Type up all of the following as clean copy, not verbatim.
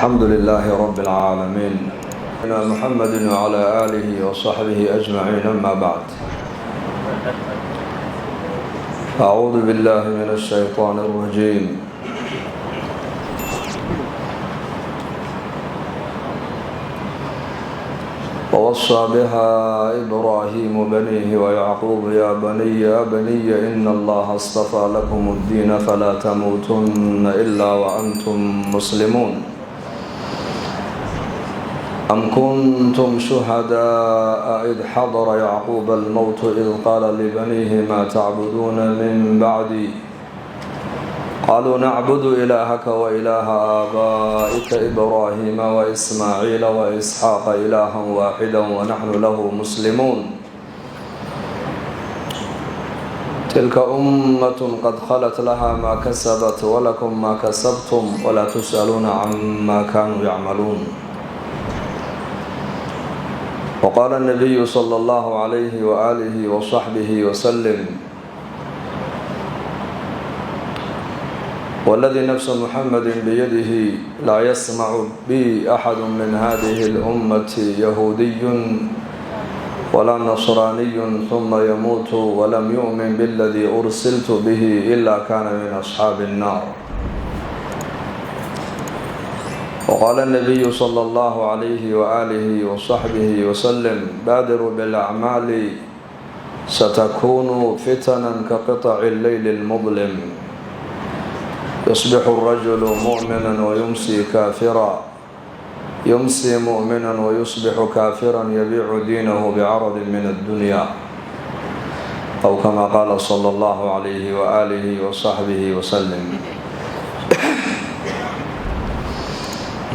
الحمد لله رب العالمين محمد وعلى آله وصحبه أجمعين، أما بعد، أعوذ بالله من الشيطان الرجيم. ووصى بها إبراهيم بنيه ويعقوب: يا بني يا بني، إن الله اصطفى لكم الدين فلا تموتن إلا وأنتم مسلمون. أم كنتم شهداء إذ حضر يعقوب الموت إذ قال لبنيه: ما تعبدون من بعدي؟ قالوا: نعبد إلهك وإله آبائك إبراهيم وإسماعيل وإسحاق إلها واحدا ونحن له مسلمون. تلك أمة قد خلت، لها ما كسبت ولكم ما كسبتم، ولا تسألون عما كانوا يعملون. وقال النبي صلى الله عليه وآله وصحبه وسلم: والذي نفس محمد بيده، لا يسمع بي أحد من هذه الأمة، يهودي ولا نصراني، ثم يموت ولم يؤمن بالذي أرسلت به، إلا كان من أصحاب النار. وقال النبي صلى الله عليه وآله وصحبه وسلم: بادروا بالأعمال، ستكون فتنا كقطع الليل المظلم، يصبح الرجل مؤمنا ويمسي كافرا، يمسي مؤمنا ويصبح كافرا، يبيع دينه بعرض من الدنيا، أو كما قال صلى الله عليه وآله وصحبه وسلم.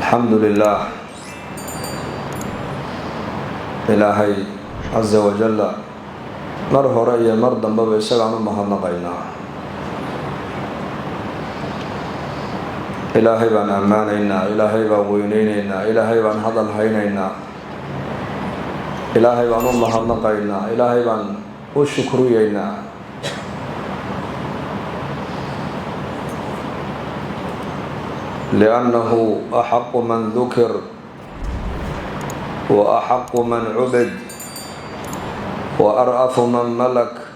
Alxamdu lilah, Ilaahay casa wajalla mar hore iyo mar dambeba isagaan u mahadnaqaynaa. Ilaahay baan ammaanaynaa, Ilaahay baan weyneyneynaa, Ilaahay baan hadal haynaynaa, Ilaahay baan u mahadnaqaynaa, Ilaahay baan u shukriyeynaa. Liannahu axaqu man dukir wa axaqu man cubid wa ar'afu man malak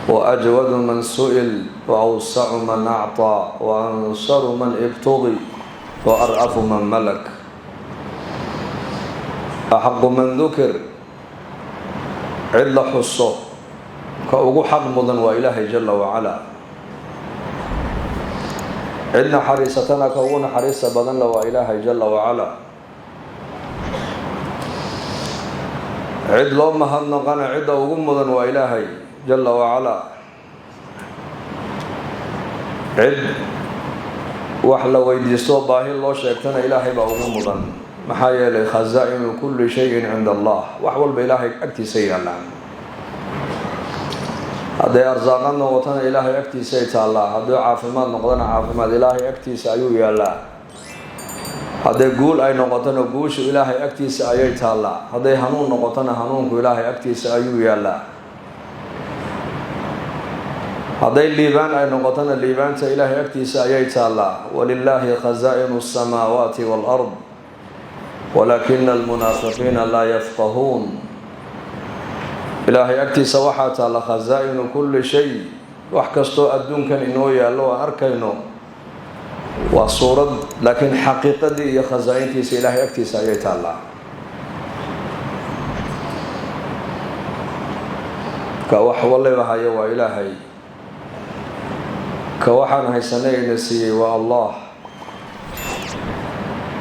wa ajwadu man su'il wa awsacu man acطaa wa ansaru man ibtugi wa ar'afu man malak. Axaqu man dukir, cid la xuso ka ugu xaq mudan waa Ilaahay jala wacalaa. Cid naxariisatana ka ugu naxariista badanla waa Ilaahay jala wacalaa. Cid loo mahadnaqana cidda ugu mudan waa Ilaahay jala wacalaa. Cid wax la weydiisto, baahi loo sheegtana Ilaahay baa ugu mudan, maxaa yeelay khasaa-inu kulli shayin cinda Allah, wax walba Ilaahay agtiisa yaallaan. Hadday arsaaqad noqotona Ilaahay agtiisay taallaa, hadduu caafimaad noqdona caafimaad Ilaahay agtiisa ayuu yaallaa, hadday guul ay noqotona guushu Ilaahay agtiisa ayay taallaa, hadday hanuun noqotona hanuunku Ilaahay agtiisa ayuu yaallaa, hadday liibaan ay noqotona liibaanta Ilaahay agtiisa ayay taallaa. Walilaahi khasaa-inu asamaawaati waalard, walaakina almunaafiqiina laa yafqahuun. Ilaahay agtiisa waxaa taalla khasaa-inu kulli shay, wax kastoo adduunkan inoo yaallo aan arkayno waa suurad, laakiin xaqiiqadii iyo khasaa-intiisa Ilaahay agtiisa ayay taallaa. Ka wax waliba hayo waa Ilaahay, ka waxaan haysanay ina siiyey waa Allah.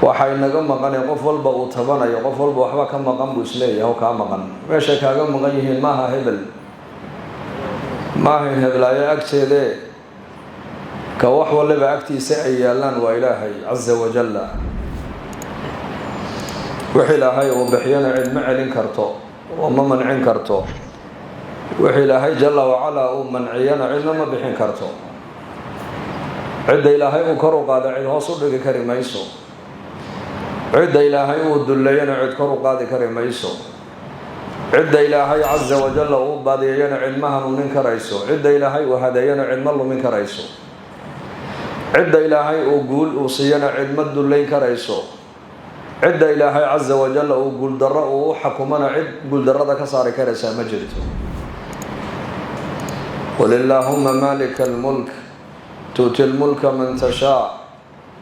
Waxa inaga maqanee qof walba uu tabanayo, qof walba waxba ka maqan buu isleeyahay, o kaa maqan meeshay kaaga maqan yihiin maaha hebel, maahayn heblaayo agteedee, ka wax waliba agtiisa ay yaallaan waa Ilaahay casa wajalla. Wix Ilaahay uu bixiyana cid ma celin karto oo ma mancin karto, wix Ilaahay jalla wacalaa uu manciyana cidna ma bixin karto. Cidda Ilaahay uu kor u qaada cid hoos u dhigi kari mayso, cidda Ilaahay uu dulleeyana cid kor u qaadi kari mayso, cidda Ilaahay casa wajalla uu baadiyeeyana cidma hanuunin karayso, cidda Ilaahay uu hadeeyana cidma lumin karayso. Cidda Ilaahay uu guul uu siiyana cidma dullayn karayso. Cidda Ilaahay casa wajalla uu guuldarro uu u xakumana cid guuldarrada ka saari karaysaa ma jirto. Qul illaahuma maalika almulk tu'ti lmulka man tashaa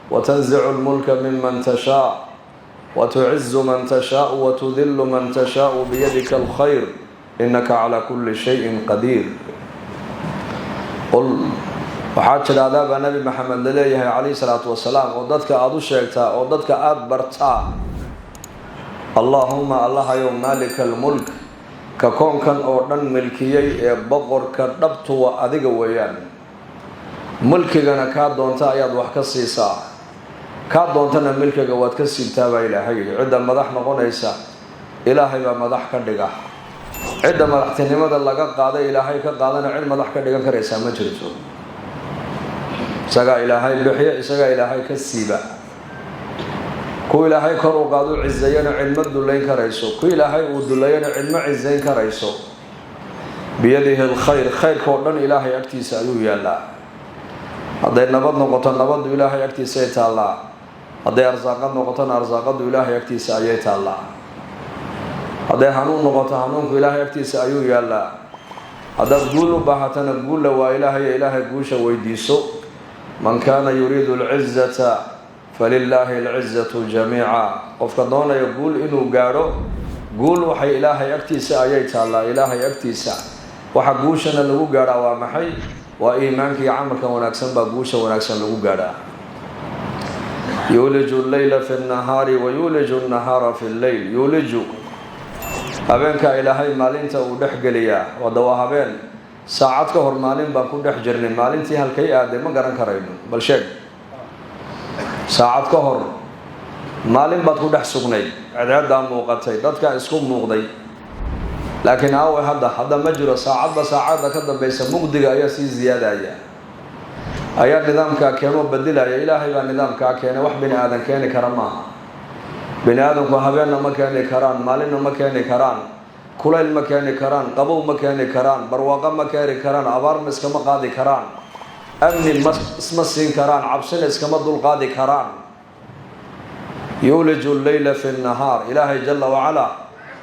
watanzicu lmulka miman tashaa watucizu man tashaau watudillu man tashaau biyadika alkhayr innaka calaa kulli shayin qadiir. Qul, waxaad tidhaahdaa baa Nebi Maxamed laleeyahay calayhi salaatu wasalaam, oo dadka aada u sheegtaa oo dadka aada bartaa: Allaahuma, Allahayow, maalika almulk, ka koonkan oo dhan milkiyey ee boqorka dhabtuwa adiga weeyaan. Mulkigana kaa doonta ayaad wax ka siisaa, kaa doontana milkiga waad ka siibtaa baa Ilaahay yidhi. Cidda madax noqonaysa Ilaahay baa madax ka dhiga. Cidda madaxtinimada laga qaaday, Ilaahay ka qaadana, cid madax ka dhigan karaysaa ma jirto. Isagaa Ilaahay bixiya, isagaa Ilaahay ka siiba. Ku Ilaahay kor u qaadu ciseeyana cidma dullayn karayso, ku Ilaahay uu dullayana cidma cisayn karayso. Biyadihi alkhayr, khayrka oo dhan Ilaahay agtiisa ayuu yaallaa. Hadday nabad noqoto, nabaddu Ilaahay agtiisay taallaa. Hadday arsaaqad noqotona, arsaaqaddu Ilaahay agtiisa ayay taallaa. Hadday hanuun noqoto, hanuunku Ilaahay agtiisa ayuu yaallaa. Haddaad guul u baahatana, guulla waa Ilaahay. Ilaahay guusha weydiiso. Man kaana yuriidu alcizata falilaahi alcizatu jamiica. Qofka doonaya guul inuu gaadho, guul waxay Ilaahay agtiisa ayay taallaa. Ilaahay agtiisa waxa guushana lagu gaadhaa waa maxay? Waa iimaanka iyo camalka wanaagsan baa guusha wanaagsan lagu gaadhaa. Yuuliju lleyla fi nnahaari wa yuuliju nnahaara fi lleyl. Yuuliju, habeenka Ilaahay maalinta uu dhex geliyaa. Wada waa habeen, saacad ka hor maalin baan ku dhex jirnay. Maalintii halkay aaday ma garan karayno. Bal sheeg, saacad ka hor maalin baad ku dhex sugnayd, cadceeddaa muuqatay, dadkaa isku muuqday, laakiin aawe hadda? Hadda ma jiro. Saacadba saacadda ka dambaysa mugdiga ayaa sii ziyaadaya. Ayaa nidaamkaa keenoo bedilaya? Ilaahay baa nidaamkaa keenay, wax bini aadan keeni kara maaha. Bini aadamku habeenna ma keeni karaan, maalinna ma keeni karaan, kulayl ma keeni karaan, qabow ma keeni karaan, barwaaqo ma keeni karaan, abaarma iskama qaadi karaan, amni ma isma siin karaan, cabsina iskama dulqaadi karaan. Yuuliju lleyla fi nnahaar, Ilaahay jalla wacalaa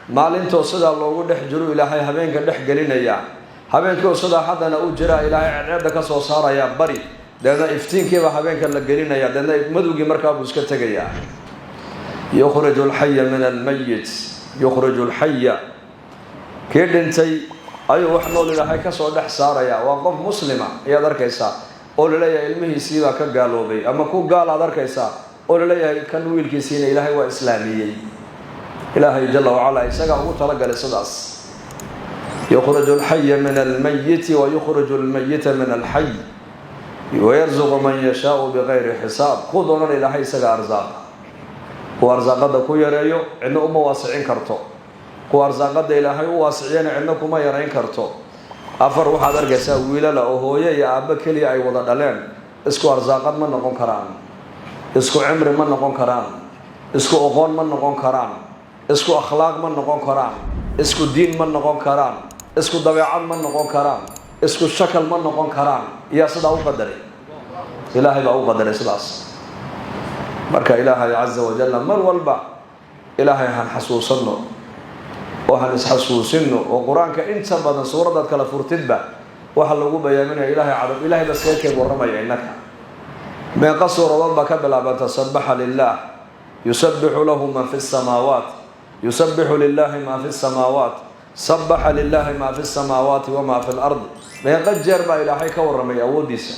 maalintoo sidaa loogu dhex jiro Ilaahay habeenka dhex gelinaya. Habeenkii oo sidaa haddana u jiraa Ilaahay cadceedda ka soo saarayaa bari, deedna iftiinkiiba habeenka la gelinaya, deedna madowgii markaabuu iska tegayaa. Yukhriju alxaya min almayit. Yukhriju alxaya, kii dhintay ayuu wax nool Ilaahay kasoo dhex saarayaa. Waa qof muslima ayaad arkaysaa oo laleeyahay ilmihiisiibaa ka gaaloobay, ama ku gaal aad arkaysaa oo laleeyahay kan wiilkiisiina Ilaahay waa islaamiyey. Ilaahay jalla wacalaa isagaa ugu talagalay sidaas. Yukhriju alxaya min almayiti wa yukhriju almayita min alxay wayarsuqu man yashaau bikayri xisaab. Ku doonana Ilaahay isaga arsaaqa. Kuwa arsaaqada ku yareeyo cidna uma waasicin karto, kuwa arsaaqada Ilaahay u waasiciyana cidna kuma yarayn karto. Afar waxaad arkaysaa wiilala oo hooyo iyo aabbo keliya ay wada dhaleen, isku arsaaqad ma noqon karaan, isku cimri ma noqon karaan, isku oqoon ma noqon karaan, isku akhlaaq ma noqon karaan, isku diin ma noqon karaan, isku dabeecad ma noqon karaan, isku shakal ma noqon karaan. Iyaa sidaa u qadaray? Ilaahay baa u qadaray sidaas. Marka Ilaahay casa wajalla mar walba Ilaahay han xasuusanno oo han isxasuusinno, oo Qur-aanka inta badan suuradaad kala furtidba waxaa lagu bayaaminaya Ilahay cadab. Ilahay baa iskaga keen warramaya. Innaka meeqa suuradood baa ka bilaabanta sabaxa lilah, yusabixu lahu man fi samaawaat, yusabixu lilahi maa fi samaawaat, sabaxa lilahi maa fi samaawaati wamaa fi lard? Meeqa jeer baa Ilaahay ka warramay awooddiisa?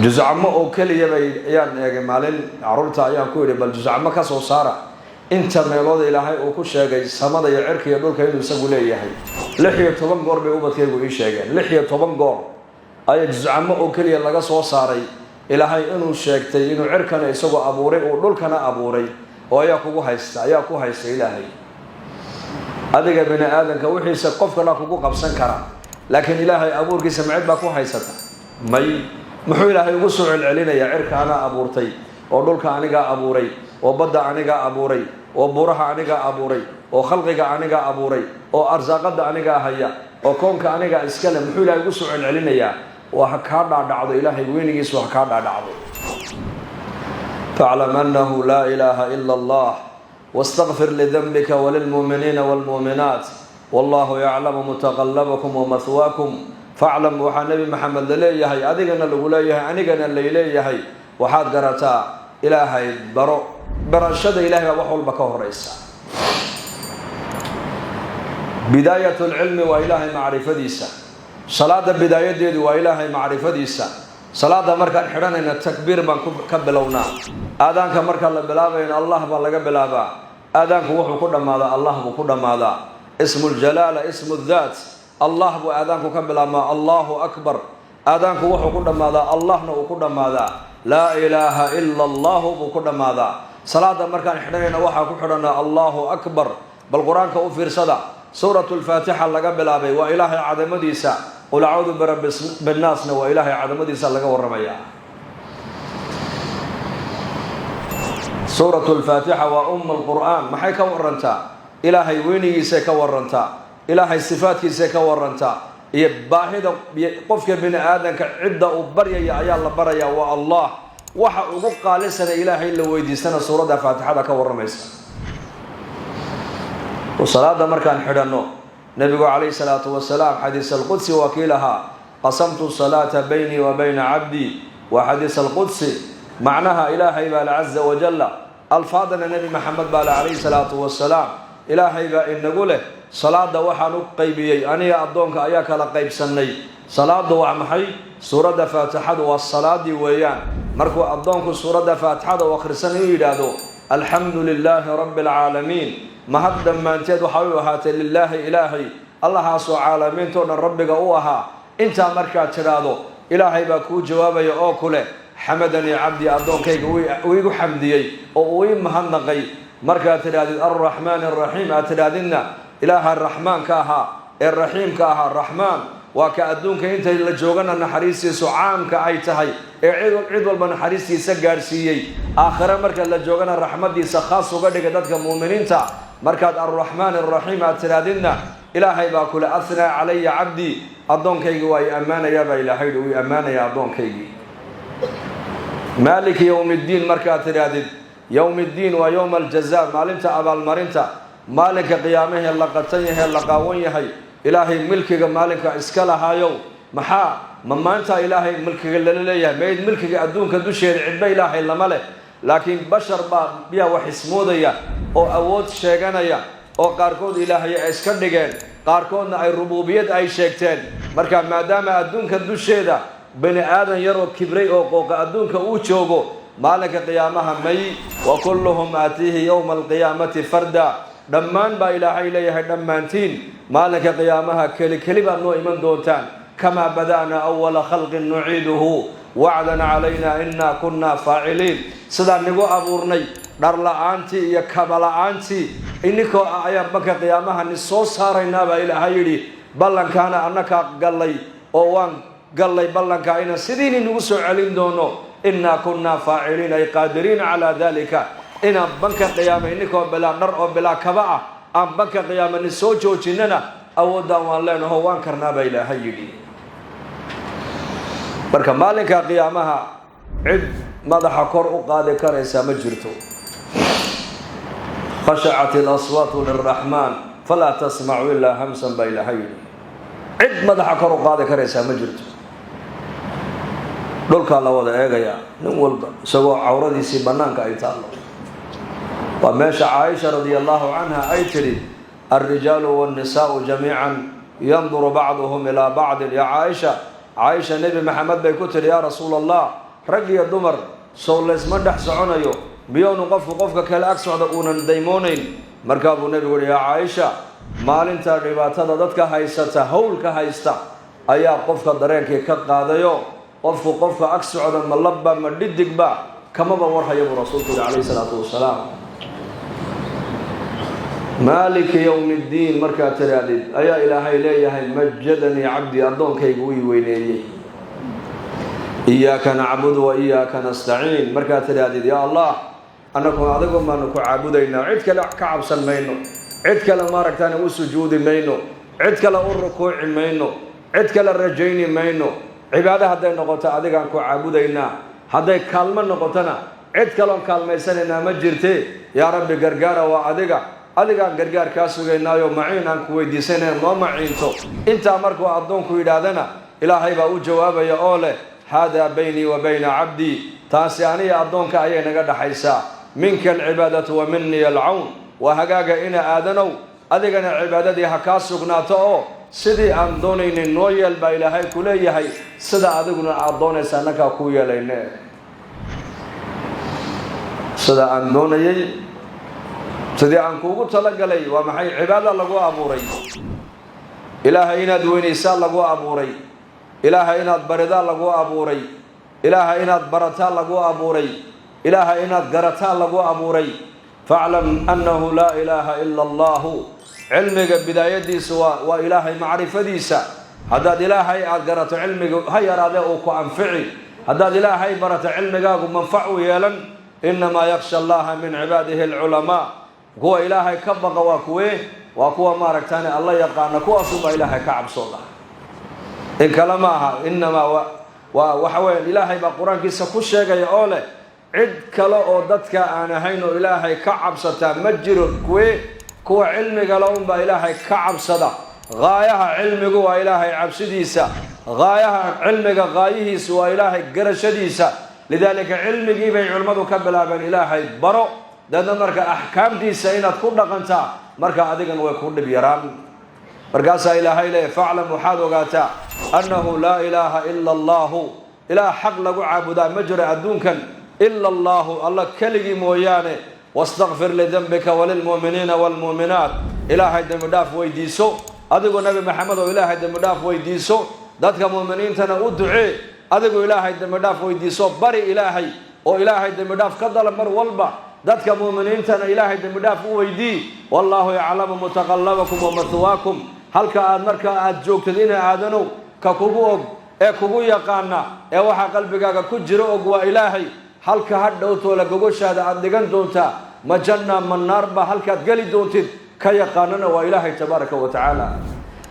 Juscamo oo keliya bay ayaan eegay maalin, caruurta ayaan ku idhi: bal juscamo ka soo saara inta meelooda Ilaahay uu ku sheegay samada iyo cirka iyo dhulka inuu isagu leeyahay. 16 goor bay ubadkaygu ii sheegeen. 16 goor ayaa juscamo oo keliya laga soo saaray Ilaahay inuu sheegtay inuu cirkana isagoo abuuray, uu dhulkana abuuray. Oo ayaa kugu haysta? Ayaa ku haysta Ilaahay? Adiga bini aadanka wixiisa qof kalaa kugu qabsan kara, laakiin Ilaahay abuurkiisa ma cid baa ku haysata? May. Muxuu Ilaahay ugu soo celcelinayaa cirka anaa abuurtay, oo dhulka anigaa abuuray, oo badda anigaa abuuray, oo buuraha anigaa abuuray, oo khalqiga anigaa abuuray, oo arsaaqada anigaa haya, oo koonka anigaa iskale? Muxuu Ilaahay ugu soo celcelinayaa? Oo ha kaa dhaadhacdo Ilaahay weynigiisu, ha kaa dhaadhacdo. Faclam annahu laa ilaaha ila Allah wastakfir lidanbika walilmuuminiina waalmuuminaat wallahu yaclamu mutaqallabakum wamahwaakum. Faclam, waxaa Nebi Maxamed la leeyahay, adigana lagu leeyahay, anigana layleeyahay, waxaad garataa Ilaahay baro. Barashada Ilahay baa wax walba ka horeysa. Bidaayat lcilmi waa Ilaahay macrifadiisa. Salaada bidaayadeedu waa Ilaahay macrifadiisa. Salaada markaan xidhanayna takbiir baan ka bilownaa. Aadaanka markaa la bilaabayna Allah baa laga bilaabaa. Aadaanku wuxuu ku dhammaadaa Allah buu ku dhammaadaa. Ismu ljalaala, ismu daat, Allah buu aadaanku ka bilaabmaa, Allahu akbar. Aadaanku wuxuu ku dhammaadaa Allahna uu ku dhammaadaa, laa ilaaha ila Allahu buu ku dhammaadaa. Salaada markaan xidhanayna waxaa ku xidhanaa Allahu akbar. Bal Qur-aanka u fiirsada. Suuratu lfaatixa laga bilaabay waa Ilaahay cadamadiisa. Qul acuudu birabbi binnaasna waa Ilaahay cadamadiisa laga warramaya. Suuratu lfaatixa waa um alqur'aan. Maxay ka warantaa? Ilaahay weynigiisay ka warantaa, Ilaahay sifaadkiisay ka warantaa, iyo baahida qofka bini aadanka. Cidda uu baryaya ayaa la barayaa, waa Allah. Waxa ugu qaalisana Ilaahay la weydiistana suuradda Faatixada ka warramaysa. Salaada markaan xidhanno, Nebigu calayhi salaatu wasalaam xadiis alqudsi waa kii lahaa: "Qasamtu salaata baynii wa bayna cabdii." Waa xadiis alqudsi. Macnaha Ilaahay baa le caza wajalla, alfaadana Nebi Maxamed baa le calayhi salaatu wasalaam. Ilaahay baa inagu leh: "Salaada waxaan u qaybiyey aniga addoonka ayaa kala qaybsannay." Salaadu waa maxay? Suuradda Faatixadu waa salaadii weeyaan. Markuu addoonku suuradda Faatixada u akhrisan u yidhaahdo: "Alxamdu lilaahi rabbi alcaalamiin", mahad dhammaanteed waxay u ahaatay lilaahi, Ilaahay, Allahaasoo caalamiintao dhan rabbiga u ahaa. Intaa markaad tidhaahdo, Ilaahay baa kuu jawaabaya oo ku leh: "Xamadanii cabdii", addoonkayga uu igu xamdiyey oo uu ii mahadnaqay. Markaad tidhahdid "Alraxmaan araxiim" aad tidhaahdidna, Ilaaha Raxmaanka ahaa ee Raxiimka ahaa. Raxmaan waa ka adduunka intay la joogana naxariistiisu caamka ay tahay ee cid walba naxariistiisa gaadhsiiyey, aakhire marka la joogana raxmadiisa khaas uga dhigay dadka muuminiinta. Markaad "Alraxmaan araxiim" aad tidhaahdidna, Ilaahay baa kule: "Athnaa calaya cabdii", addoonkaygii waa i ammaanayaa baa Ilaahay uu i ammaanaya addoonkaygii. "Maaliki yowmi ddiin" markaad tidhaahdid, yowm ddiin waa yowma aljaza, maalinta abaalmarinta, maalinka qiyaamahee la qatan yahay, la qaawan yahay. Ilaahay milkiga maalinka iska lahaayow, maxaa ma maanta Ilaahay milkiga lala leeyahay? Mayd milkiga adduunka dusheeda cidba Ilaahay lama leh, laakiin bashar baa yaa wax ismoodaya oo awood sheeganaya, oo qaarkood Ilaahay ay iska dhigeen, qaarkoodna ay rubuubiyad ay sheegteen. Marka maadaama adduunka dusheeda bani aadan yaroo kibray oo qooqa adduunka uu joogo, maalinka qiyaamaha may. "Wa kulluhum aatiihi yowma alqiyaamati farda", dhammaan baa Ilaahay leeyahay, dhammaantiin maalinka qiyaamaha keli keli baad noo iman doontaan. "Kamaa bada'naa awala khalqin nuciiduhu wacdan calaynaa innaa kunnaa faaciliin." Sidaan nigu abuurnay dhar la-aantii iyo kaba la-aantii ininkoo ah ayaan banka qiyaamaha ni soo saaraynaa baa Ilaahay yidhi. Ballankaana annakaa gallay oo waan gallay ballankaa inaan sidiini nagu soo celin doono. "Innaa kunnaa faaciliin" ay qaadiriina calaa dalika, inaan banka qiyaama ininkoo bilaa dhar oo bilaa kaba ah aan banka qiyaama ni soo joojinana awoodaan waan leenaho, waan karnaa baa Ilaahay yidhi. Marka maalinka qiyaamaha cid madaxa kor u qaadi karaysaa ma jirto. "Khashacat ilaswaatu liraxmaan falaa tasmacu ilaa hamsan" baa Ilaahay yidhi. Cid madaxa kor u qaadi karaysaa ma jirto. Dhulkaa la wada eegayaa, nin walba isagoo cawradiisii bannaanka ay taallo. Waa meesha Caaisha radia allahu canha ay tidhi: "Alrijaalu waannisaau jamiican yanduru bacduhum ilaa bacdin." Ya Caaisha, Caaisha Nebi Maxamed bay ku tidhi: "Yaa Rasuula Allah, rag iyo dumar sow laysma dhex soconayo? Miyownu qofku qofka kale ag socda uunan daymoonayn?" Markaa buu Nebigu uhi: "Yaa Caaisha, maalinta dhibaatada dadka haysata, howlka haysta ayaa qofka dareenkii ka qaadayo. Qofku qofka ag socda ma labba ma dhidigba kamaba warhaya," buu Rasuulku yihi calayhi salaatu wasalaam. "Maaliki yowmi ddiin" markaad tidhaahdid ayaa Ilaahay leeyahay: "Majadanii cabdii", addoonkaygu ii weyneeyey. "Iyaaka nacbudu wa iyaaka nastaciin" markaad tidhaahdid, yaa Allah, annagu adigun baanu ku caabudaynaa, cid kale ka cabsan mayno, cid kale maaragtaan u sujuudi mayno, cid kale u rukuuci mayno, cid kale rajayni mayno. Cibaado hadday noqoto adigaan ku caabudaynaa, hadday kaalmo noqotona cid kaloon kaalmaysanaynaa ma jirte. Yaa Rabbi, gargaara waa adiga, adigaan gargaar kaa sugaynaayo, maciin aan ku weydiisanaya, noo maciinto. Intaa markuu addoonku yidhaahdana, Ilaahay baa u jawaabaya oo leh: "Haadaa baynii wa bayna cabdii." Taasi aniya addoonka ayay naga dhaxaysaa. "Minka alcibaadatu wa minii alcawn." Waa hagaaga ina aadanow, adigana cibaadadii ha kaa sugnaato, oo sidii aan doonaynin noo yeel baa Ilaahay ku leeyahay. Sida adiguna aada doonaysa annakaa kuu yeelayne. Sida aan doonayay, sidii aan kuugu talagalay waa maxay? Cibaada lagu abuuray, Ilaahay inaad weynaysaa lagu abuuray, Ilaahay inaad baridaa lagu abuuray, Ilaahay inaad barataa lagu abuuray, Ilaahay inaad garataa lagu abuuray. Faclam annahu laa ilaaha ila allahu. Cilmiga bidaayadiisu waa Ilaahay macrifadiisa. Haddaad Ilaahay aada garato, cilmiga ha yaraadee uu ku anfici. Haddaad Ilaahay barato, cilmigaagu manfac u yeelan. Innamaa yaksha Allaha min cibaadihi alculamaa. Kuwa Ilaahay ka baqa waa kuwee? Waa kuwa maaragtaane Alla yaqaana, kuwaasunbaa Ilaahay ka cabsooda, in kale ma aha. Innamaa waa waxa weya, Ilaahay baa Qur-aankiisa ku sheegaya oo leh cid kale oo dadka aan ahayn oo Ilaahay ka cabsataa ma jiro. Kuwee? Kuwa cilmigale unbaa Ilaahay ka cabsada. Gaayaha cilmigu waa Ilaahay cabsidiisa, gaayaha cilmiga gaayihiisu waa Ilaahay garashadiisa. Lidaalika cilmigii bay culimmadu ka bilaabeen Ilaahay baro, deedna marka axkaamtiisa inaad ku dhaqantaa, marka adigan way ku dhib yaraan. Markaasaa Ilaahay leeya: "Faclam," waxaad ogaataa, "annahu laa ilaaha ila allahu." Ilaah xaq lagu caabudaa ma jiro adduunkan ila allahu, Alla keligii mooyaane. "Wastakfir lidanbika walilmu'miniina waalmu'minaat." Ilaahay dembi dhaaf weydiiso adigu, Nabi Maxamed oo Ilaahay dembi dhaaf weydiiso, dadka mu'miniintana u ducee. Adigu Ilaahay dembi dhaaf weydiiso, bari Ilaahay oo Ilaahay dembi dhaaf ka dala mar walba. Dadka mu'miniintana Ilaahay dembi dhaaf u weydii. "Wallaahu yaclamu mutaqallabakum wa mathwaakum." Halka aad markaa aada joogtid, ina aadanow, ka kugu og ee kugu yaqaana ee waxaa qalbigaaga ku jira og waa Ilaahay. Halka ha dhowtoola gogoshaada aada dhigan doontaa, ma janna ma naarba, halkaad geli doontid ka yaqaanana waa Ilaahay tabaaraka wa tacaala.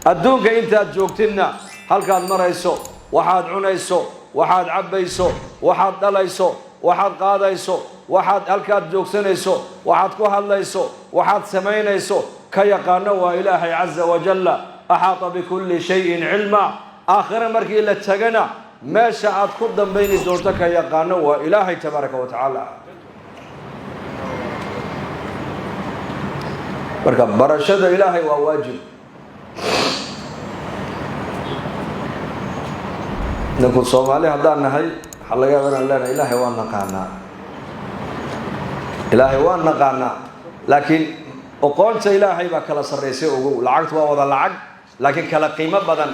Adduunka intaad joogtidna, halkaad marayso, waxaad cunayso, waxaad cabbayso, waxaad dhalayso, waxaad qaadayso, waxaad halkaad joogsanayso, waxaad ku hadlayso, waxaad samaynayso, ka yaqaano waa Ilaahay caza wajalla. "Axaata bikulli shayin cilma." Aakhire markii la tagana, meesha aad ku dambayni doonto ka yaqaano waa Ilaahay tabaaraka wa tacaala. Marka barashada Ilaahay waa waajib. Ninku Soomaali haddaan nahay, waxaa laga yaaba inaan leenahay Ilaahay waa naqaanaa, Ilaahay waa naqaanaa, laakiin oqoonta Ilaahay baa kala sarraysay. Ogow, lacagtu waa wada lacag, laakiin kala qiimo badan.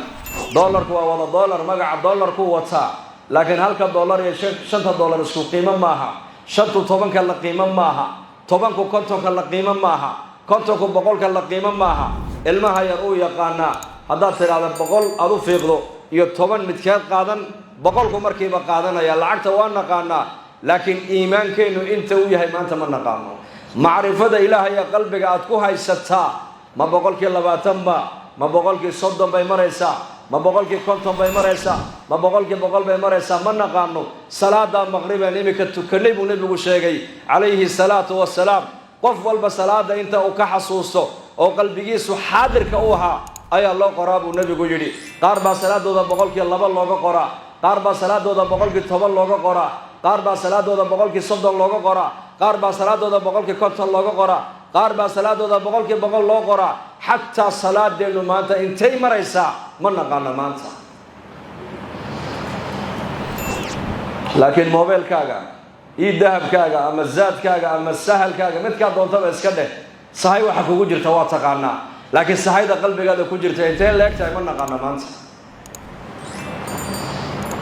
Doolarku waa wada doolar, magaca doolarku wataa, laakiin halka doolar iyo shanta doolar isku qiimo maaha. Shantu tobanka la qiimo maaha, tobanku kontonka la qiimo maaha, kontonku boqolka la qiimo maaha. Ilmaha yar uu yaqaanaa, haddaad tidhaahda 100 aad u fiiqdo iyo 10 midkeed qaadan, boqolku markiiba qaadanaya. Lacagta waa naqaanaa, laakiin iimaankeennu inta uu yahay maanta ma naqaano. Macrifada Ilaahay ee qalbiga aad ku haysataa, ma 20% ba, ma 30% bay maraysaa, ma 50% bay maraysaa, ma 100% bay maraysaa? Ma naqaano. Salaada maqribeen iminka tukanay buu Nebigu sheegay calayhi salaatu wasalaam, qof walba salaada inta uu ka xasuusto oo qalbigiisu xaadirka u ahaa ayaa loo qoraa, buu Nebigu yidhi. Qaar baa salaadooda 2% looga qoraa, qaar baa salaadooda 10% looga qoraa, qaar baa salaadooda 30% looga qoraa, qaar baa salaadooda 50% looga qoraa, qaar baa salaadooda 100% loo qoraa. Xataa salaadeennu maanta intay maraysaa ma naqaano maanta. Laakiin mobeelkaaga iyo dahabkaaga ama zaadkaaga ama sahalkaaga, midkaa doontaba iska dheh, sahay waxa kugu jirta waa taqaanaa, laakiin sahayda qalbigaada ku jirta intee leeg tahay ma naqaano maanta.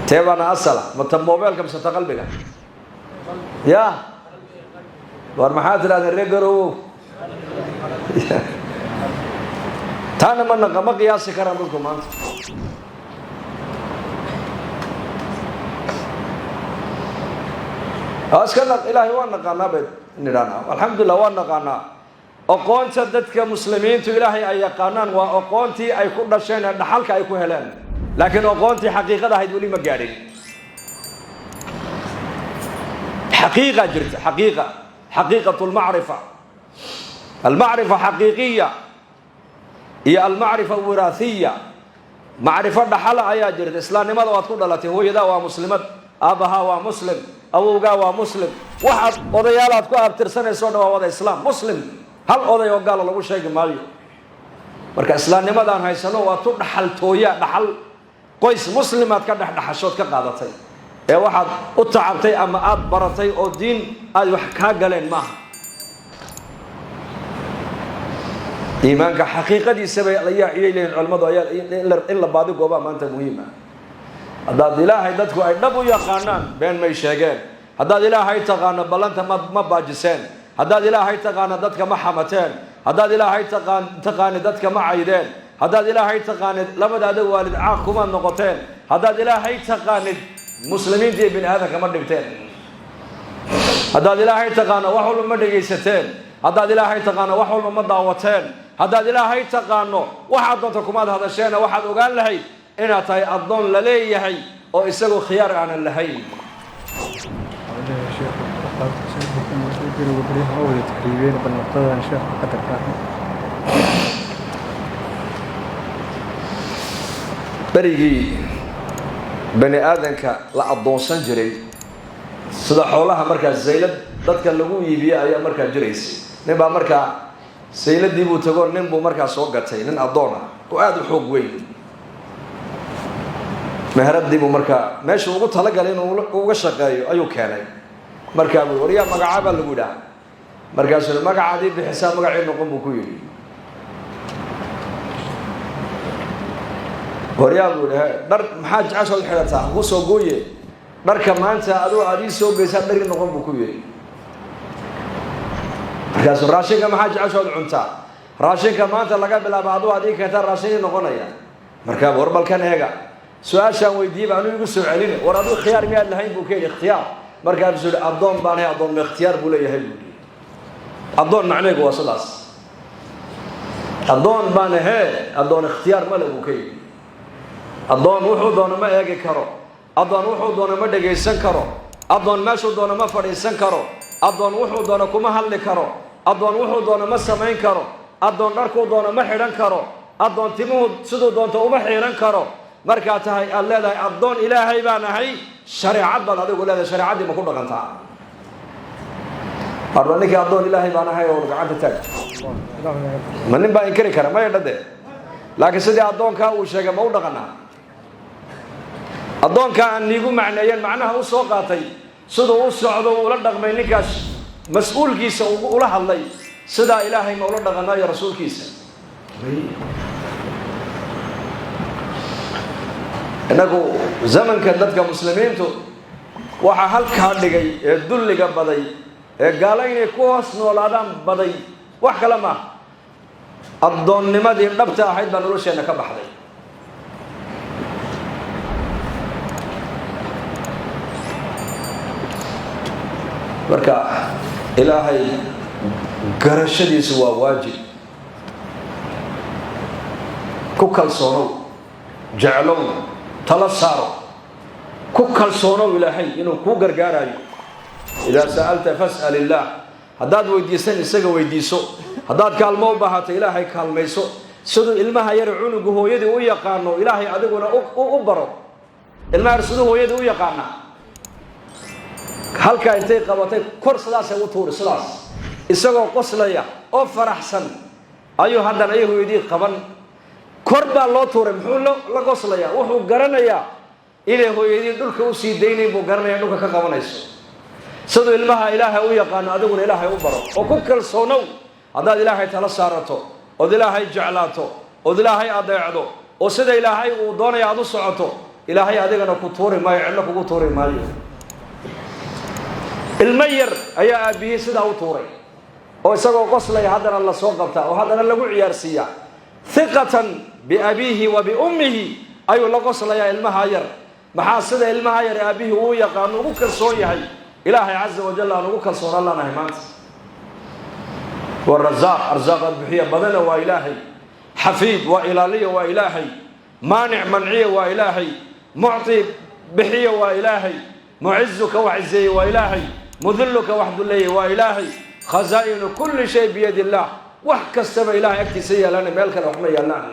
Tee baana asala, mata mobeelka mise ta qalbiga? Ya war, maxaa tidhahdeen reer Garowow? Taana ma naqa, ma qiyaasi karaan dadku maanta. Iska Ilaahay waa naqaanaa bay nidhahnaa. Alxamdulilah, waa naqaanaa. Oqoonta dadka muslimiintu Ilaahay ay yaqaanaan waa oqoontii ay ku dhasheen ee dhaxalka ay ku heleen. Laakiin aqoontii xaqiiqada ahayd weli ma gaadhin. Xaqiiqa jirta, xaqiiqa, xaqiiqatu almacrifa, almacrifa xaqiiqiya iyo almacrifa wiraahiya. Macrifo dhaxala ayaa jirta. Islaamnimada waad ku dhalatay, hooyadaa waa muslimad, aabbahaa waa muslim, awowgaa waa muslim, waxaad odayaalaad ku abtirsanayso dhan waa wada islaam, muslim. Hal oday oo gaala lagu sheegi maayo. Marka islaamnimadaan haysano waa tu dhaxaltooya, dhaxal qoys muslimaad ka dhexdhexashood ka qaadatay, ee waxaad u tacabtay ama aada baratay oo diin aad wax kaa galeen maaha. Iimaanka xaqiiqadiisa bay ayaa iyay leeyihin culimmadu, ayaa in la baadi goobaa maanta muhiim ah. Haddaad Ilaahay dadku ay dhab u yaqaanaan, been may sheegeen. Haddaad Ilaahay taqaano, ballanta ma baajiseen. Haddaad Ilaahay taqaano, dadka ma xamateen. Haddaad Ilaahay taqaani, dadka ma caydeen. Haddaad Ilaahay taqaanid, labadaada waalid caaq kumaad noqoteen. Haddaad Ilaahay taqaanid, muslimiinta iyo bini aadamka ma dhibteen. Haddaad Ilaahay taqaano, wax walba ma dhegaysateen. Haddaad Ilaahay taqaano, wax walba ma daawateen. Haddaad Ilaahay taqaano, waxaad doonta kumaad hadasheena. Waxaad ogaan lahayd inaad tahay addoon la leeyahay oo isagoo khiyaar aanan lahayn. Sheekhu baryaha waa wada tahriibeen, bal nuqtadan sheekhu ka dardaarmay. Berigii bani aadanka la addoonsan jiray sida xoolaha, markaa saylad dadka lagu iibiye ayaa markaa jiraysay. Nin baa markaa sayladii buu tago, nin buu markaa soo gatay, nin addoon ah oo aada u xoog weyn. Meheradii buu markaa meeshuu ugu talagalay inuu uga shaqeeyo ayuu keenay. Markaa buu, waryaa, magacaa baa lagu yidhaha. Markaasuu, magacaadii bixisaa magacii noqon, buu ku yidhi. Waryaa, buu yidhi, dhar maxaa jeceshood xidhataa? Ku soo gooye dharka maanta aduu aad ii soo geysaa dhari noqon, buu ku yidhi. Markaasuu, raashinka maxaa jeceshood cuntaa? Raashinka maanta laga bilaaba aduu aad ii keentaa raashin ii noqonaya. Markaa war balkan eega, su-aashaan weydiiyey ba anuu igu soo celina. War aduu khiyaar miyaad lahayn, buu ka yidhi. Ikhtiyaar? Markaasuu yihi, addoon baan ahay, addoon ma ikhtiyaar buu leeyahay, buu yidhi. Addoon macneegu waa sidaas. Addoon baan ahee, addoon ikhtiyaar male, buu ka yidhi. Addoon wuxuu doono ma eegi karo, addoon wuxuu doono ma dhegaysan karo, addoon meeshuu doono ma fadhiisan karo, addoon wuxuu doono kuma hadli karo, addoon wuxuu doono ma samayn karo, addoon dharkuu doono ma xidhan karo, addoon timuhu siduu doonto uma xiidhan karo. Markaa tahay aada leedahay addoon Ilaahay baan ahay, shareecad baad adigu leedahay. Shareecaddii ma ku dhaqantaa? Arba ninkii addoon Ilaahay baan ahay oo gacanta taag, ma nin baa inkari kara? Maya dhade. Laakiin sidii addoonkaa uu sheegay ma u dhaqanaa? Addoonkaa aan niigu macneeyeen macnaha u soo qaatay, siduu u socdo ula dhaqmay ninkaas mas-uulkiisa ula hadlay, sidaa Ilaahay ma ula dhaqanaayo rasuulkiisa? Innagu zamanka dadka muslimiintu waxaa halkaa dhigay ee dulliga baday ee gaalo inay ku hoos noolaadaan baday wax kale maaha. Addoonnimadii dhabta ahayd baa nolosheenna ka baxday. Marka Ilaahay garashadiisu waa waajib. Ku kalsoonow, jeclow, tala saaro, ku kalsoonow Ilaahay inuu kuu gargaarayo. Idaa sa'alta fas'al illaah. Haddaad weydiisan, isaga weydiiso. Haddaad kaalmo u baahato, Ilaahay kaalmayso. Siduu ilmaha yar cunugu hooyadii u yaqaano, Ilaahay adiguna u baro. Ilmaha yar siduu hooyadii u yaqaanaa, halkaa intay qabatay kor sidaasay u tuuri, sidaas isagoo qoslaya oo faraxsan ayuu haddana ay hooyadii qaban. Kor baa loo tuuray, muxuu la qoslayaa? Wuxuu garanayaa inay hooyadii dhulka usii daynayn buu garanaya, dhulka ka qabanayso. Siduu ilmaha Ilaahay u yaqaano adiguna Ilaahay u baro oo ku kalsoonow. Haddaad Ilaahay tala saarato ood Ilaahay jeclaato ood Ilaahay adeecdo oo sida Ilaahay uu doonaya aad u socoto, Ilaahay adigana ku tuuri maayo, cidlo kugu tuuri maayo. Ilmo yar ayaa aabbihii sidaa u tuuray oo isagoo qoslaya haddana la soo qabtaa oo haddana lagu ciyaarsiiyaa. Hiqatan biabiihi wa biummihi ayuu la qoslayaa ilmaha yar. Maxaa sida ilmaha yar aabbihii uu yaqaano ugu kalsoon yahay, Ilaahay caza wajal aan ugu kalsoonaan lanahay maanta? Waa rasaaq, arsaaqad bixiya badana waa Ilaahay. Xafiid waa ilaaliya, waa Ilaahay. Maanic manciya waa Ilaahay, mucti bixiya waa Ilaahay, mucizuka wax cizeeye waa Ilaahay, mudilluka wax duleeye waa Ilaahay. Khazaa'inu kulli shay biyadi illaah. Wax kastaba Ilaahay agtiisa yaalaan, meel kale waxma yaalaan.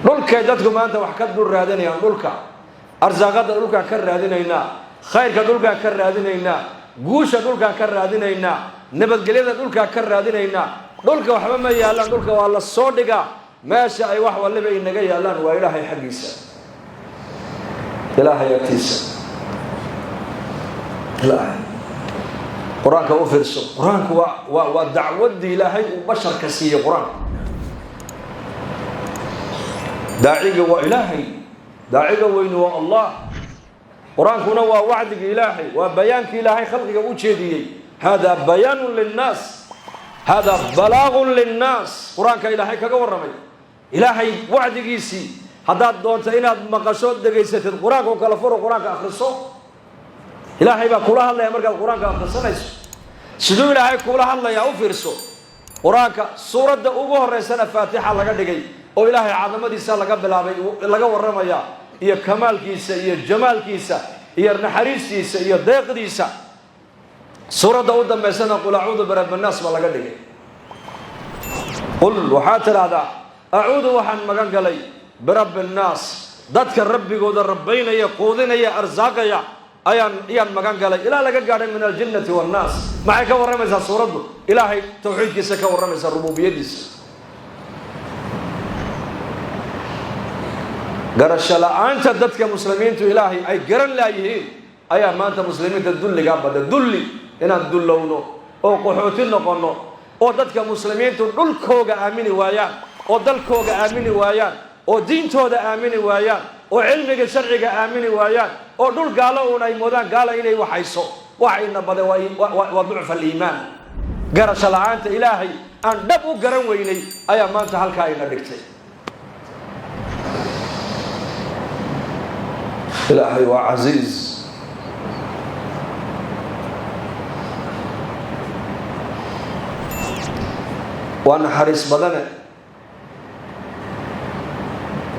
Dhulkay dadku maanta wax ka dul raadinayaan, dhulka arsaaqada dhulkaan ka raadinaynaa, khayrka dhulkaan ka raadinaynaa, guusha dhulkaan ka raadinaynaa, nabadgelyada dhulkaan ka raadinaynaa. Dhulka waxba ma yaalaan, dhulka waa la soo dhigaa. Meesha ay wax waliba inaga yaalaan waa Ilaahay xaggiisa, Ilaahay agtiisa. Ilaahay qur-aanka u fiirso. Qur-aanku waa dacwaddii Ilaahay uu basharka siiyey. Qur-aanka daaciga waa Ilaahay, daaciga weyni waa Allah. Qur-aankuna waa wacdiga Ilaahay, waa bayaankii Ilaahay khalqiga u jeediyey. Hada bayaanun linnaas, hada balaagun linnaas. Qur-aanka Ilaahay kaga warramay Ilaahay wacdigiisii. Haddaad doonto inaad maqasho, dhegaysatid, qur-aanka u kala furo, qur-aanka akhriso. Ilaahay baa kula hadlaya markaad qur-aanka akhrisanayso. Siduu Ilaahay kula hadlayaa u fiirso. Qur-aanka suuradda ugu horeysana Faatixa laga dhigay, oo Ilaahay cadamadiisa laga bilaabay, laga warramaya, iyo kamaalkiisa iyo jamaalkiisa iyo naxariistiisa iyo deeqdiisa. Suuradda u dambaysana qul acuudu birabbi nnaas baa laga dhigay. Qul, waxaad tidhaahdaa, acuudu, waxaan magan galay, birabbi nnaas, dadka rabbigooda rabbaynaya, quudinaya, arsaaqaya ayaan magan galay, ilaa laga gaadhay min aljinnati wannaas. Maxay ka warramaysaa suuraddu? Ilaahay tawxiidkiisa ka warramaysaa, rububiyadiisa. Garasho la-aanta dadka muslimiintu Ilaahay ay garan laayihiin ayaa maanta muslimiinta dulligaa bada. Dulli inaan dullowno oo qaxooti noqonno, oo dadka muslimiintu dhulkooga aamini waayaan, oo dalkooga aamini waayaan, oo diintooda aamini waayaan, oo cilmiga sharciga aamini waayaan, oo dhul gaalo uun ay moodaan gaala inay waxayso, waxa ina baday waa ducfa aliimaan. Garasho la-aanta Ilaahay aan dhab u garan weynay ayaa maanta halkaa ina dhigtay. Ilaahay waa casiiz. Waa naxariis badane,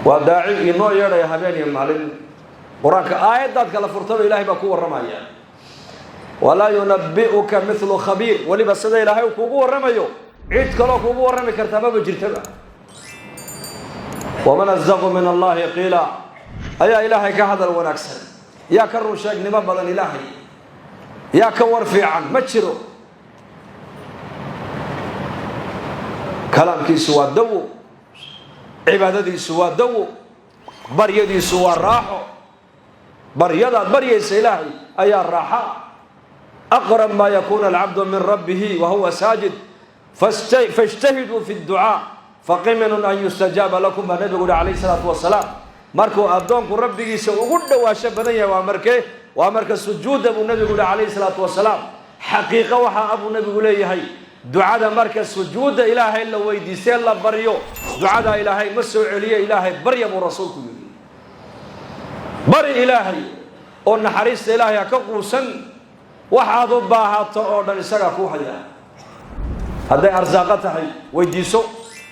waa daaci inoo yeedhaya habeen iyo maalin. Qur-aanka aayaddaad kala furtaba Ilahay baa ku warramaya. Walaa yunabi'uka mithlu khabiir. Weliba sida Ilaahay uu kuugu warramayo cid kaloo kuugu warrami kartaa maba jirtaba. Waman asdaqu min Allahi qiila. Ayaa Ilaahay ka hadal wanaagsan? Yaa ka run sheegnimo badan Ilaahay? Yaa ka war fiican? Ma jiro. Kalaamkiisu waa dawo, cibaadadiisu waa dawo, baryadiisu waa raaxo. Baryadaad baryaysa Ilaahay ayaa raaxa. Aqrab maa yakuuna alcabdu min rabbihi wa huwa saajid, faاjtahiduu fi اdducaa faqiminun an yustajaaba lakum, baa nabigu uhi calayh isalaatu wasalaam. Markuu addoonku rabbigiisa ugu dhawaasho badan yahay waa markee? Waa marka sujuudda, buu nabigu uhi calayhi salaatu wasalaam. Xaqiiqo waxaa abuu nabigu leeyahay, ducada marka sujuudda Ilaahay la weydiistee la baryo, ducada Ilaahay ma soo celiyo. Ilaahay barya, buu rasuulku yidhi. Bari Ilaahay oo naxariista Ilaahay ha ka quusan. Waxaad u baahato oo dhan isagaa kuu hayaa. Hadday arsaaqo tahay, weydiiso.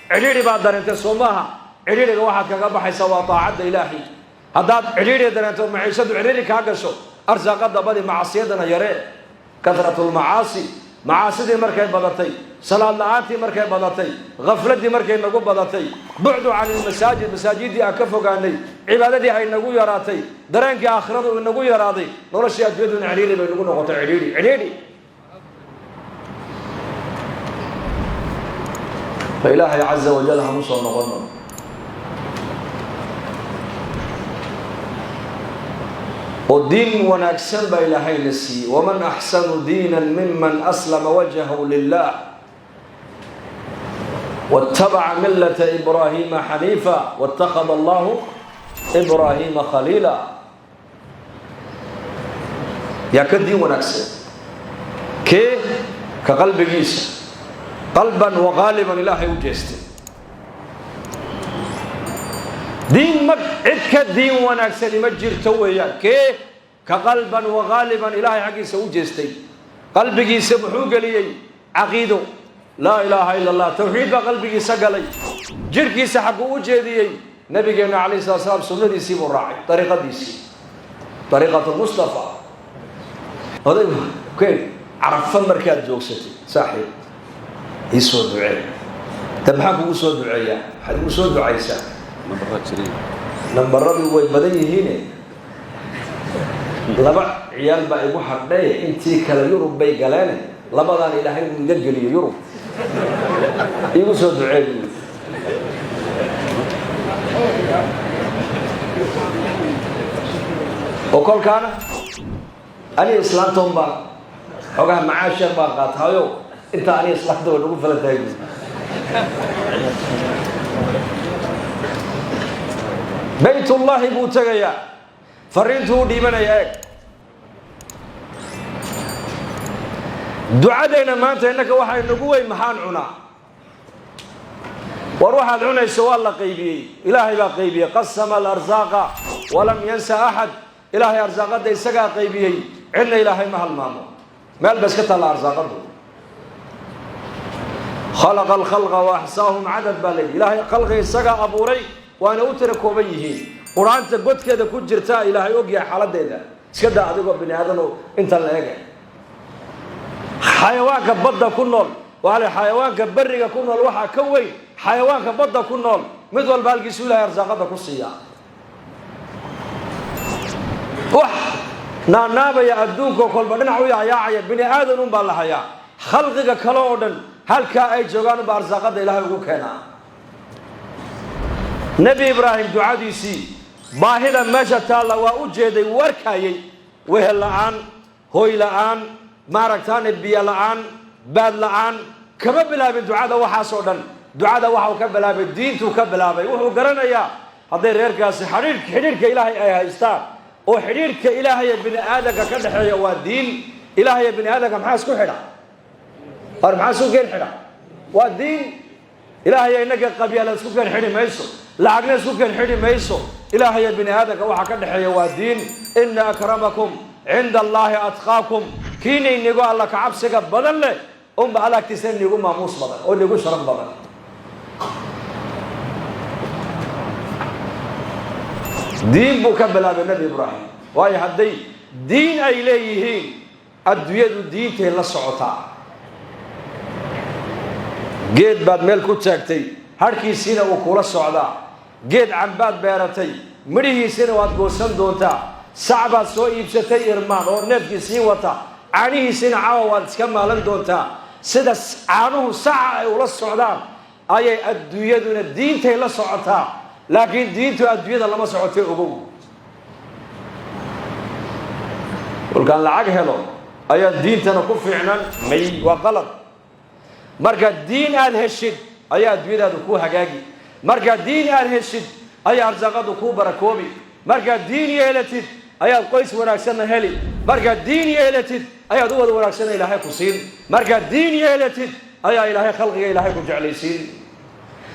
Cidhiidhi baad dareentay, soo maaha? Cidhiidhiga waxaad kaga baxaysaa waa daacadda Ilaahay. Haddaad cidhiidhi dareento, maciishadu cidhiidhi kaa gasho, arsaaqada badi, macsiyadana yaree. Kasratulmacaasi, macaasidii markay badatay, salaad la-aantii markay badatay, khafladii markay nagu badatay, bucdu can ilmasaajid, masaajiddii aan ka fogaanay, cibaadadii ay nagu yaraatay, dareenkii aakhiradu inagu yaraaday, noloshii adduunyaduna cidhiidhi bay nagu noqotay. Cidhiidhi, cidhiidhi. Fa Ilaahay caza wajal hanu soo noqono. Oo diin wanaagsan baa Ilaahay na siiyey. Waman axsanu diina miman aslama wajhahu lilah waاtabaca millata Ibraahiima xaniifa waاtakhada Allahu Ibraahiima khaliila. Yaa ka diin wanaagsan? Kee ka qalbigiisa qalban waqaaliban Ilaahay u jeestay? Diin ma cid ka diin wanaagsani ma jirto weeyaan. Kee ka qalban waqaaliban Ilaahay xaggiisa u jeestay? Qalbigiisa muxuu geliyey? Caqiido, laa ilaaha ila Allah, tawxiid baa qalbigiisa galay. Jirhkiisa xagguu u jeediyey? Nabigeenna calayhi salatu salaam sunnadiisii buu raacay, dariiqadiisii, dariiqat Mustafa. Odaygu keen Carafa markaad joogsatay, saaxiib, ii soo ducee. De maxaan kugu soo duceeyaa? Waxaad igu soo ducaysaa, nambaradu way badan yihiine, laba ciyaal baa igu hadhaye, intii kale Yurub bay galeene, labadaan Ilaahay uu iga geliyo Yurub, iigu soo ducee buui. Oo kolkaana aniga islaantoon baan xoogaha macaasheer baan qaataayo, intaa aniga islaanta way nagu filan tahay buui. Baytullaahi buu tegayaa, fariintuu u dhiibanaya. Eeg ducadayna maanta innaka waxay nagu weyn, maxaan cunaa? War waxaad cunayso waa la qaybiyey, Ilaahay baa qaybiyey. Qasama alarsaaqa walam yansa axad. Ilaahay arsaaqadda isagaa qaybiyey, cidna Ilaahay ma halmaamo, meel ba iska taalla arsaaqaddu. Khalaqa alkhalqa wa axsaahum cadad baa layidhi. Ilaahay khalqiga isagaa abuuray, waana u tira kooban yihiin. Qur-aanta godkeeda ku jirtaa Ilaahay ogyahay xaaladdeeda. Iska daa adigoo bini aadano intan la ega. Xayawaanka badda ku nool waxaa la, xayawaanka berriga ku nool waxaa ka weyn xayawaanka badda ku nool. Mid walba halkiisu Ilahay arsaaqada ku siiyaa. Wax naanaabaya adduunka kolba dhinac u yayaacaya bini aadan un baa la hayaa. Khalqiga kale oo dhan halkaa ay joogaan unbaa arsaaqada Ilaahay ugu keenaa. Nebi Ibraahim ducadiisii baahida meesha taalla waa u jeeday, warkayay wehel la-aan, hoy la-aan, maaragtaane, biyo la-aan, baad la-aan. Kama bilaabin ducada waxaasoo dhan. Ducada waxau ka bilaabay diintuu ka bilaabay. Wuxuu garanayaa hadday reerkaasi xidhiir, xidhiirka Ilaahay ay haystaan, oo xidhiirka Ilaahay ee bini aadamka ka dhexeeya waa diin. Ilaahay ee bini aadamka maxaa isku xidha? War maxaa isku keen xidha? Waa diin. Ilaahay innaga qabyaala isku keen xidhi mayso, lacagna isku keen xidhi mayso. Ilaahay ee bini aadamka waxaa ka dhexeeya waa diin. Ina akramakum cinda Allaahi atqaakum. Kiina inigu Alla ka cabsiga badan leh unba Alla agtiisa inigu maamuus badan oo inigu sharaf badan. Diin buu ka bilaabay Nebi Ibraahim, waayo hadday diin ay leeyihiin, adduunyadu diintay la socotaa. Geed baad meel ku taagtay, harhkiisiina uu kula socdaa. Geed cambaad beeratay, midhihiisina waad goosan doontaa. Sac baad soo iibsatay irmaan oo neefkii sii wata, caanihiisina caawa waad iska maalan doontaa. Sida caanuhu saca ay ula socdaan ayay adduunyaduna diintay la socotaa, laakiin diintu adduunyada lama socotay. Ogow, kolkaan lacag helo ayaan diintana ku fiicnan may, waa qalad. Marka diin aada heshid ayaa adduunyadaadu kuu hagaagi. Markaa diin aada heshid ayaa arsaaqadu kuu barakoobi. Markaad diin yeelatid ayaad qoys wanaagsanna heli. Markaad diin yeelatid ayaad ubad wanaagsanna Ilaahay ku siin. Markaad diin yeelatid ayaa Ilaahay khalqiga Ilaahay ku jeclaysiin.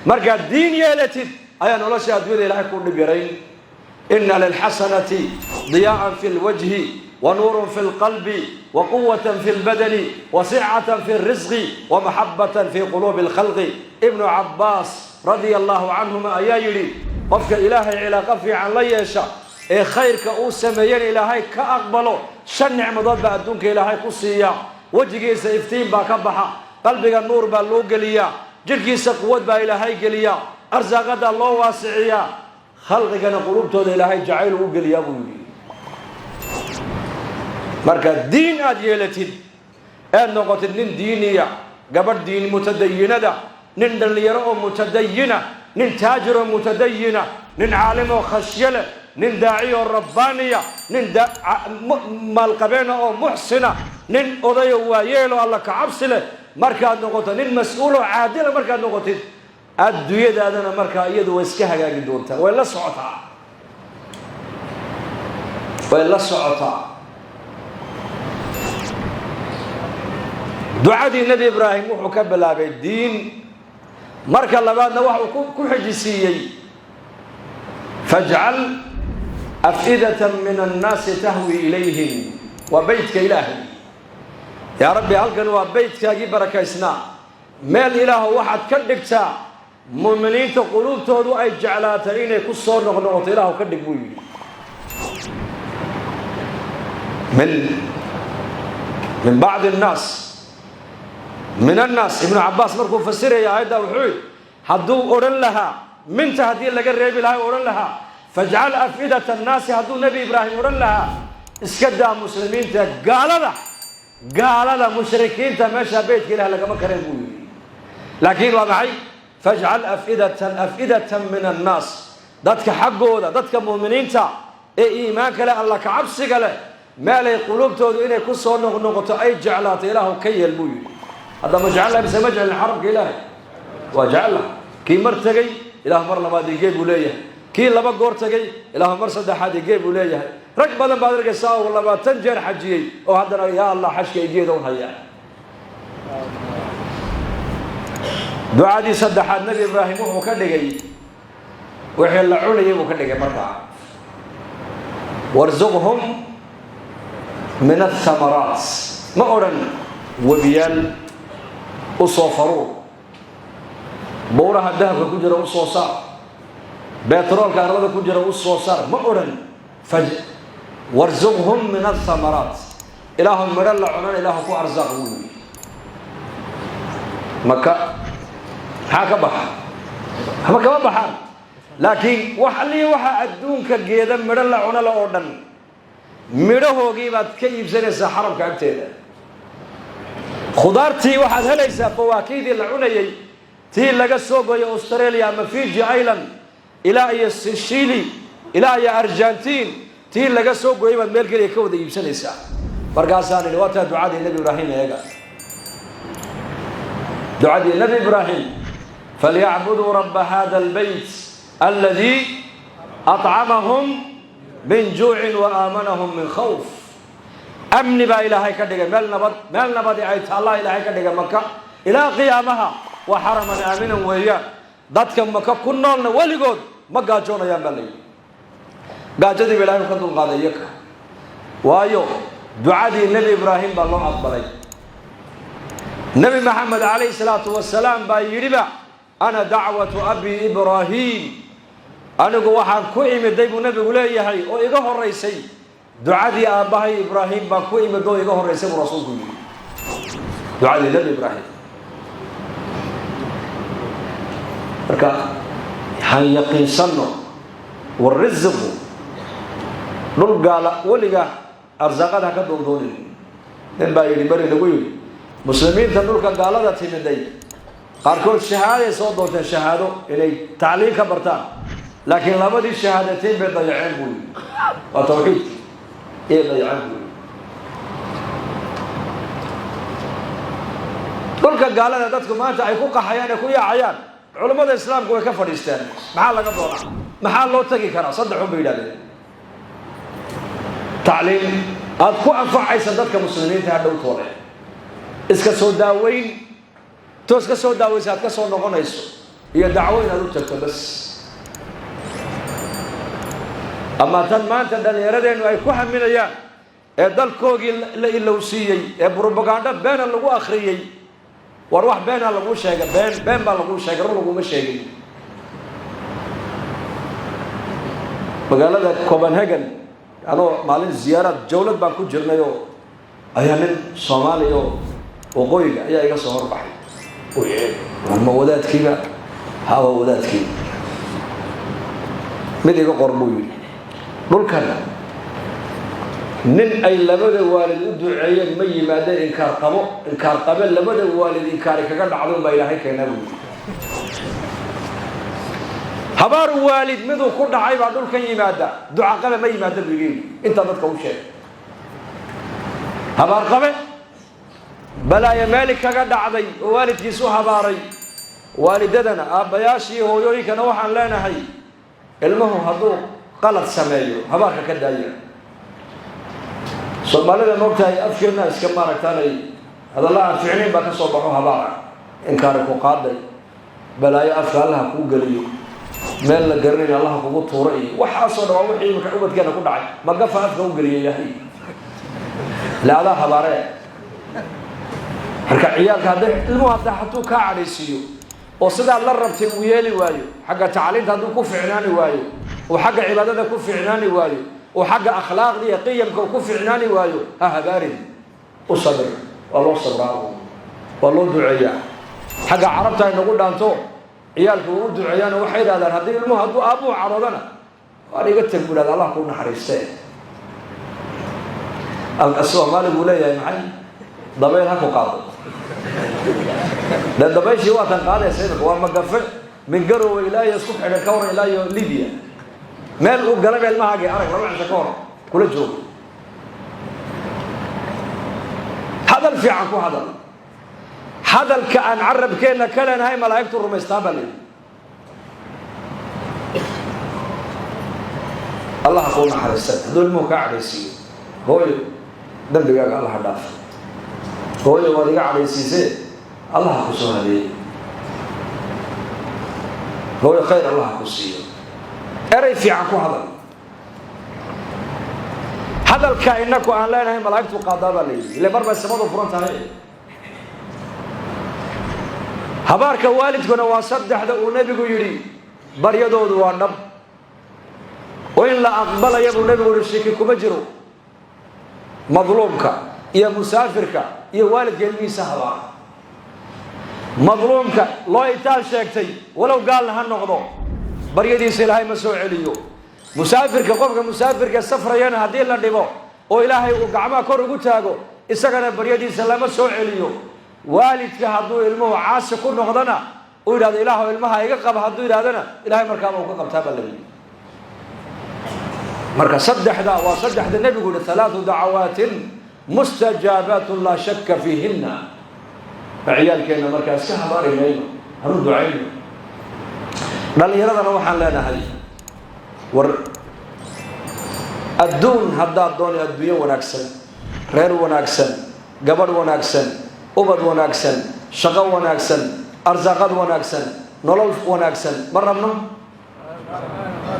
Markaad diin yeelatid ayaa nolosha adduunyada Ilaahay ku dhib yarayn. Ina lilxasanati diyaa'an fi lwajhi wa nuurun fi lqalbi wa quwatan fi lbadani wa sicatan fi lrisqi wa maxabatan fi quluubi alkhalqi. Ibnu Cabbaas radia allahu canhuma ayaa yidhi, qofka Ilaahay cilaaqo fiican la yeesha ee khayrka uu sameeyana Ilaahay ka aqbalo, shan nicmadood baa adduunka Ilaahay ku siiya. Wejigiisa iftiin baa ka baxa, qalbiga nuur baa loo geliyaa, jidhkiisa quwad baa Ilaahay geliyaa, arsaaqadaa loo waasiciyaa, khalqigana qulubtooda Ilaahay jacayl u geliyaa buu yidhi. Marka diin aada yeelatid, ead noqotid nin diiniya, gabadh diin mutadayinada, nin dhallinyaro oo mutadayina, nin taajir oo mutadayina, nin caalim oo khashyo leh, nin daaci oo rabbaaniya, nin maalqabeena oo muxsina, nin odayo waayeeloo Alla ka cabsi leh markaad noqoto, nin mas-uuloo caadila markaad noqotid, adduunyadaadana markaa iyadu way iska hagaagi doontaa, way la socotaa, way la socotaa. Ducadii Nebi Ibraahim wuxuu ka bilaabay diin. Marka labaadna waxuu ku xijisiiyey, fajcal af'idatan min annaasi tahwi ilayhim. Waa beytka Ilaahay. Yaa Rabbi, halkan waa beytkaagii barakaysnaa. Meel Ilaaho waxaad ka dhigtaa Mu'miniinta quluubtoodu ay jeclaatay inay ku soo noqnoqoto Ilaahu ka dhig buu yidhi. Min bacdi annaas, min annaas. Ibnu Cabbaas markuu fasiraya aayadda wuxuu yidhi, hadduu odhan lahaa minta, haddii laga reebi lahaa, odhan lahaa fajcal afidata annaasi, hadduu Nebi Ibraahim odhan lahaa, iska daa muslimiinta, gaalada mushrikiinta meesha beytka Ilaah lagama kareen buu yidhi. Laakiin waa maxay? Fajcal afidatan min annaas, dadka xaggooda, dadka mu'miniinta ee iimaanka leh, Alla ka cabsiga leh, meelay quluubtoodu inay ku soo noqnoqoto ay jeclaato Ilaahu ka yeel buu yidhi. Hadda ma jecelahay mise ma jecelin xaramka Ilaahay? Waa jecelahay. Kii mar tegey, Ilaahu mar labaad igee buu leeyahay. Kii laba goor tegey, Ilaahu mar saddexaad igee buu leeyahay. Rag badan baad arkaysaa oo 20 jeer xajiyey oo haddana yaa Allah xajka igeeda un hayaa. Ducadii saddexaad Nebi Ibraahim wuxuu ka dhigay wixii la cunayay buu ka dhigay markaa, warzuqhum min athamaraat. Ma odhan webiyaal u soo faruur, buuraha dahabka ku jira u soo saar, betroolka arlada ku jira u soo saar, ma odhan. Warzuqhum min athamaraat, Ilaahu midho la cunan Ilaahu ku arsaaq buu yidhi. Maka maxaa ka baxa? Waxba kama baxaan, laakiin wax allihii waxaa adduunka geeda midho la cuno la oo dhan midhahoogii baad ka iibsanaysaa xaramka agteeda. Khudaartii waxaad helaysaa, fawaakihdii la cunayey, tii laga soo goyo Australia ama Fiji Island ilaa iyo Sicily ilaa iyo Argentin, tii laga soo gooyay baad meel keliya ka wada iibsanaysaa. Markaasaan idhi, waa taa ducadii Nebi Ibraahim. Eega ducadii Nebi Ibraahim: falyacbuduu rabba hada albeyt aladii acamahum min juucin wa aamanahum min khawf. Amni baa Ilaahay ka dhigay, meel nabad, meel nabadi ay taallaa Ilaahay ka dhigay Maka ilaa qiyaamaha. Waa xaraman aaminan weeyaan. Dadka Maka ku noolna weligood ma gaajoonayaan baa la yidhi. Gaajadiiba Ilahay u ka dulqaaday iyaka, waayo ducadii Nebi Ibraahim baa loo aqbalay. Nebi Maxamed calayhi salaatu wasalaam baa yidhiba, ana dacwatu abi Ibraahim, anigu waxaan ku imiday buu nebigu leeyahay oo iga horeysay ducadii aabbahay Ibraahim baan ku imid oo iga horeysay buu rasuulku yidhi, ducadii Nebi Ibraahim. Marka han yaqiinsanno warisiqu dhul gaala weligaa arsaaqada ha ka doondoonin. Nin baa yidhi, beri lagu yidhi, muslimiinta dhulka gaalada timiday qaarkood shahaaday soo doonteen, shahaado inay tacliin ka bartaan, laakiin labadii shahaadateyn bay dayaceen buu yidhi. Waa tawxiidki iyay dayaceen buu yidhi. Dhulka gaalada dadku maanta ay ku qaxayaan ee ku yaacayaan, culammada islaamku way ka fadhiisteen. Maxaa laga doonaa? Maxaa loo tegi karaa? Saddex un bay yidhahdeen: tacliim aada ku anfacaysa dadka muslimiinta ha dhowtoole, iska soo daaweyn toos ka soo daaweysa aad ka soo noqonayso, iyo dacwo inaad u tagto bas. Ama tan maanta dhallinyaradeennu ay ku haminayaan ee dalkoogii la ilowsiiyey ee brobagando beena lagu akhriyey, war wax beenaa laguu sheegay, been been baa laguu sheegay, run laguma sheegin. Magaalada Copenhagen anoo maalin ziyaaraad jawlad baan ku jirnay oo ayaa nin Soomaaliya oo waqooyiga ayaa iga soo horbaxay. Ma wadaadkiiba? Hawa wadaadkiiba. Mid iga qor buu yidhi, dhulkan nin ay labada waalid u duceeyeen ma yimaadeen, inkaar qabo, inkaar qabe labada waalid inkaari kaga dhacdo baa Ilaahay keenaa buu yidhi. Habaar waalid miduu ku dhacay baa dhulkan yimaada, duca qabe ma yimaada buu yidhi. Intaa dadka u sheegay, habaar qabe balaayo meeli kaga dhacday oo waalidkiisu habaaray. Waalidadana, aabbayaashii hooyooyinkana waxaan leenahay, ilmuhu hadduu qalad sameeyo habaarka ka daaya. Soomaalida moogtahay afkeenna iska maaragtaanay hadalla aan ficnayn baa ka soo baxo, habaara, inkaari ku qaaday, balaayo afka Allaha kuu geliyo, meel la garanayn Allaha kugu tuuro, iyo waxaasoo dhan waa wixii imika ubadkeena ku dhacay. Magafa afka u geliya Ilaahay ila adaa habaaree. Marka ciyaalka hadday ilmuhu hadda hadduu kaa cadhaysiiyo Oo sidaad la rabtay uu yeeli waayo, xagga tacliinta hadduu ku ficnaani waayo, oo xagga cibaadada ku ficnaani waayo, oo xagga akhlaaqda iyo qiyamka uu ku ficnaani waayo, ha habaarin, u sabir. Waa loo sabraa, waa loo duceeyaa. Xagga Carabta ay nagu dhaanto, ciyaalka waa u duceeyaano. Waxay yidhahdaan, haddii ilmuhu, hadduu aabbuhu cadhoodana, "Waan iga teg," buu yidhahda, "Allah kuu naxariistee." Soomaali buu leeyahay, maxay dabayl ha ku qaado. Dee dabayshii waa tan qaadaysa imika. Waa magafe min Garowe ilaa iyo isku xidhan, ka waran, ilaa iyo Libya. Meel uu galaba ilmahaagii arag 2 cisho ka hor kula joogo. Hadal fiican ku hadal. Hadalka aan carabkeenna ka leenahay malaa'igtu rumaystaan baa layidhi. Allah kuu naxariistan hadduu ilmuhu kaa cadhaysiiyo. Hooyo, dembigaaga Allaha dhaafa. Hooyo, waad iga cadhaysiisee, Allaha ku soo hadeeyey. Hooyo, khayr Allaha ku siiyo. Erey fiican ku hadal. Hadalka inaku aan leenahay malaa'igtu qaadaa baa la yidhi, ile mar bay samadu furan tahay. Habaarka waalidkuna waa saddexda uu Nebigu yidhi baryadoodu waa dhab oo in la aqbalaya buu Nebigu yihi, shiki kuma jiro: madluumka iyo musaafirka iyo waalidka ilmihiisa habaara. Madluumka loo itaal sheegtay, walow gaalna ha noqdo, baryadiisa Ilaahay ma soo celiyo. Musaafirka, qofka musaafirka safrayana, haddii la dhibo oo Ilaahay uu gacmaha kor ugu taago, isagana baryadiisa lama soo celiyo. Waalidka hadduu ilmuhu caasi ku noqdona, uu yidhahdo, "Ilaahu ilmaha iga qaba," hadduu yidhahdona, Ilahay markaaba uu ka qabtaa baa la yidhi. Marka saddexda waa saddexda Nebigu yihi, "Halaathu dacawaatin mustajaabaatun laa shakka fiihinna." Ma ciyaalkeenna markaa iska habaari mayno, hanu ducayno. Dhallinyaradana waxaan leenahay, war adduun haddaad dooni, adduunyo wanaagsan, reer wanaagsan, gabadh wanaagsan, ubad wanaagsan, shaqo wanaagsan, arsaaqad wanaagsan, nolol wanaagsan, ma rabno?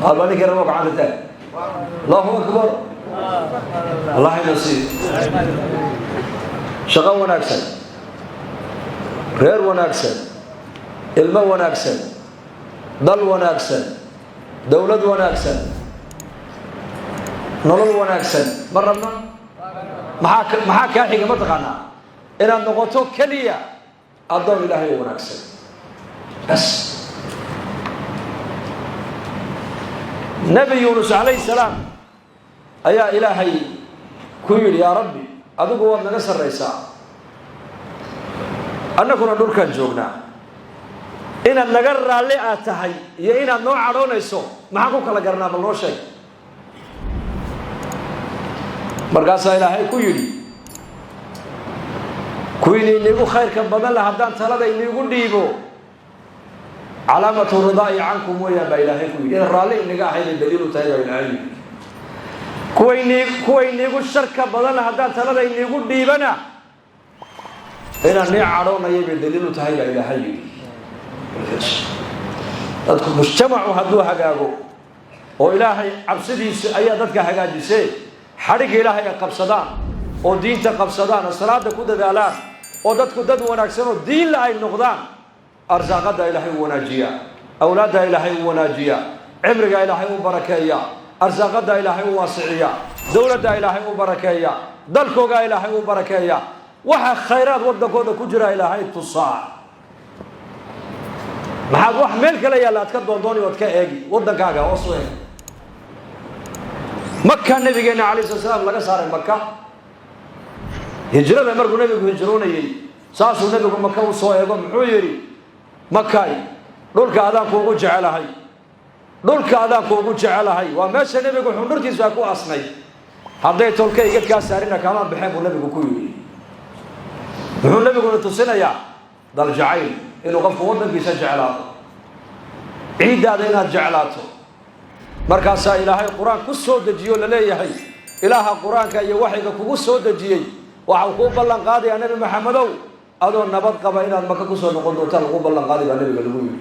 Aba ninkii rabo gacanta taag. Allahu akbar, Allah ina siiyo shaqo wanaagsan, reer wanaagsan, ilmo wanaagsan, dal wanaagsan, dowlad wanaagsan, nolol wanaagsan, ma rabno? Maxaa kaa xiga? Ma taqaanaa? Inaad noqoto keliya addoon Ilaahay oo wanaagsan, bas. Nebi Yuunus calayhi salaam ayaa Ilaahay ku yidhi, "Yaa Rabbi, adigu waad naga sarraysaa, annaguna dhulkaan joognaa. Inaad naga raalli aad tahay iyo inaad noo cadhoonayso maxaan ku kala garanaa? Bal noo sheeg." Markaasaa Ilaahay ku yidhi, "Kuwiin iniigu khayrka badan leh haddaan talada iniigu dhiibo, calaamatu ridaa'i cankum weeyaan," baa Ilaahay ku yidhi. "Inaad raalli inaga ahay bay daliil u tahay," baa Ilaahay yidhi. "Kuwa iniigu sharka badan leh haddaan talada iniigu dhiibana, inaan nii cadhoonayay bay daliil u tahay," baa Ilaahay yidhi. Dadku, mujtamacu hadduu hagaago oo Ilaahay cabsidiisa ayaa dadka hagaajisee, xadhigga Ilaahay ay qabsadaan oo diinta qabsadaan oo salaada ku dadaalaan oo dadku dad wanaagsan oo diinla ay noqdaan, arsaaqadda Ilaahay u wanaajiyaa, awlaadda Ilaahay u wanaajiyaa, cimriga Ilaahay u barakeeya, arsaaqadda Ilaahay u waasiciya, dowladda Ilaahay u barakeeya, dalkooga Ilaahay u barakeeya, waxa khayraad waddankooda ku jira Ilaahay tusaa. Maxaad wax meel kale yaalla aad ka doondooni ood ka eegi? Waddankaaga hoos u eeg. Maka Nabigeena calayh slat slam laga saaray Maka hijrada. Markuu Nebigu hijroonayey, saasuu Nebigu Maka u soo eego. Muxuu yidhi? "Makay, dhulka adaan kuugu jecelahay, dhulka adaan kuugu jecelahay." Waa meesha Nebigu xundhurtiisu ay ku asnay. "Hadday tolka iga kaa saarina, kaamaan baxeen," buu Nebigu ku yidhi. Muxuu Nebiguna tusinayaa? Dal jacayl, inuu qofku waddankiisa jeclaado, ciiddaada inaad jeclaato. Markaasaa Ilaahay Qur-aan ku soo dejiyo. Laleeyahay, Ilaaha Qur-aanka iyo waxyiga kugu soo dejiyey waxau kuu ballan qaadayaa, Nebi Maxamedow, adoo nabad qaba inaad Maka kusoo noqon doontaan lagu ballan qaaday, baa Nebiga lagu yidhi.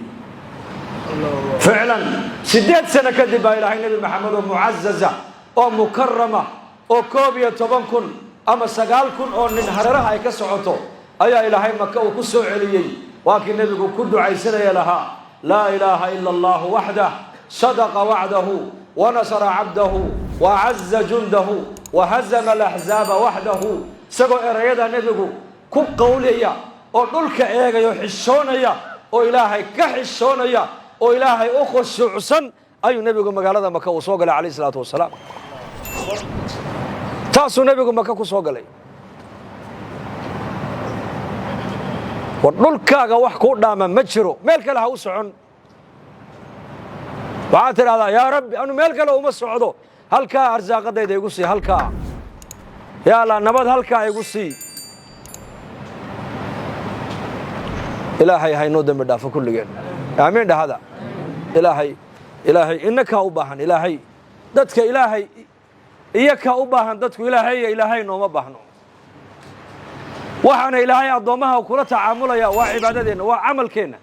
Ficlan 8 sano kadib baa Ilaahay Nebi Maxamed oo mucazaza oo mukarama oo 11,000 ama 9,000 oo nin hareeraha ay ka socoto ayaa Ilaahay Maka uu ku soo celiyey. Waa kii Nebigu ku ducaysanaya lahaa: "Laa ilaaha ila Allahu waxdah, sadaqa wacdahu, wanasara cabdahu, wacaza jundahu, wahazama alaxzaaba waxdahu." Isagoo erayada Nebigu ku qawlaya oo dhulka eegaya oo xishoonaya oo Ilaahay ka xishoonaya oo Ilaahay u khushuucsan ayuu Nebigu magaalada Maka uu soo galay, calayh isalaatu wasalaam. Taasuu Nebigu Maka ku soo galay. War dhulkaaga wax kuu dhaama ma jiro. Meel kale ha u socon. Waxaad tidhahdaa: "Yaa Rabbi, anu meel kale uma socdo, halkaa arsaaqadayda igu sii, halkaa yaa Allah nabad halkaa igu sii." Ilaahay haynoo dembi dhaafo kulligeen. Aamiin dhahada. Ilaahay, Ilaahay inakaa u baahan. Ilaahay dadka, Ilaahay iyakaa u baahan dadku. Ilaahay Ilaahay nooma baahno. Waxaana Ilaahay addoommaha kula tacaamulaya waa cibaadadeenna, waa camalkeenna.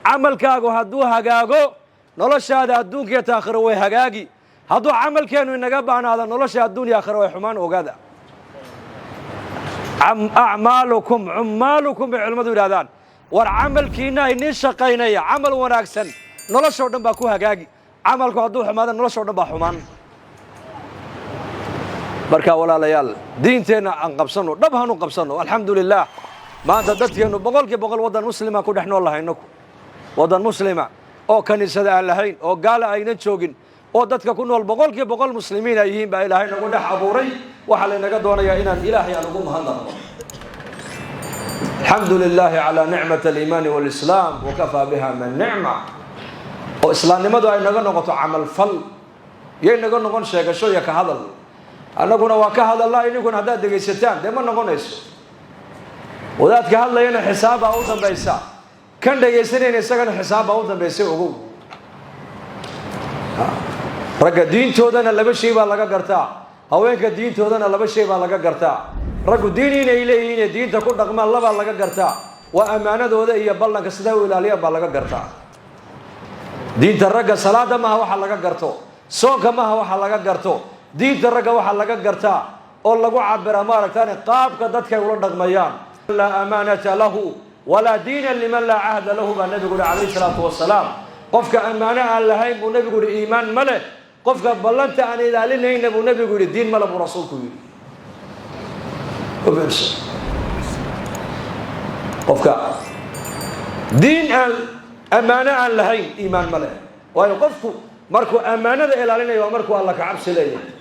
Camalkaagu hadduu hagaago, noloshaada adduunka iyo taakhiro way hagaagi. Hadduu camalkeennu inaga baanaado, nolosha adduun iyo aakhiro way xumaan. Ogaada, acmaalukum cummaalukum bay culimmadu yidhahdaan. War camalkiina inin shaqaynaya. Camal wanaagsan noloshoo dhan baa ku hagaagi. Camalku hadduu xumaado, noloshoo dhan baa xumaan. Marka walaalayaal, diinteenna aan qabsanno, dhab hanu qabsanno. Alxamdu lilah, maanta dadkeennu 100% waddan muslima ku dhex nool lahay inaku, waddan muslima oo kaniisada aan lahayn oo gaala aynan joogin oo dadka ku nool 100% muslimiin ay yihiin baa Ilaahay nagu dhex abuuray. Waxaa laynaga doonayaa inaan Ilaahay aan ugu mahadnaqno. Alxamdu lilaahi calaa nicmat aliimaani walislaam, wakafaa biha min nicma. Oo islaamnimadu ay naga noqoto camal fal, yay naga noqon sheegasho iyo ka hadal. Annaguna waa ka hadalnaa, ininkuna haddaad dhegaysataan dee ma noqonayso. Wadaadka hadlayana xisaabbaa u dambaysa, kan dhegaysanayna isagana xisaabbaa u dambaysay. Ogow, ragga diintoodana laba shay baa laga gartaa, haweenka diintoodana laba shay baa laga gartaa. Raggu diin inay leeyihiin ee diinta ku dhaqmaan labaa laga gartaa: waa ammaanadooda iyo ballanka siday u ilaaliyaan baa laga gartaa. Diinta ragga salaada maaha waxa laga garto, soonka maaha waxa laga garto. Diinta ragga waxaa laga gartaa oo lagu cabiraa, maaragtaan, qaabka dadkay ula dhaqmayaan. "Laa amaanata lahu walaa diina liman laa cahda lahu" baa Nebigu uhi, calayhi salaatu wasalaam. Qofka ammaano aan lahayn, buu Nebigu yihi, iimaan ma leh. Qofka ballanta aan ilaalinayna, buu Nebigu yihi, diin male, buu rasuulku yidhi. Qofka diin aan ammaano aan lahayn iimaan ma leh. Waayo, qofku markuu ammaanada ilaalinayo waa markuu Alla ka cabsi leeyahay.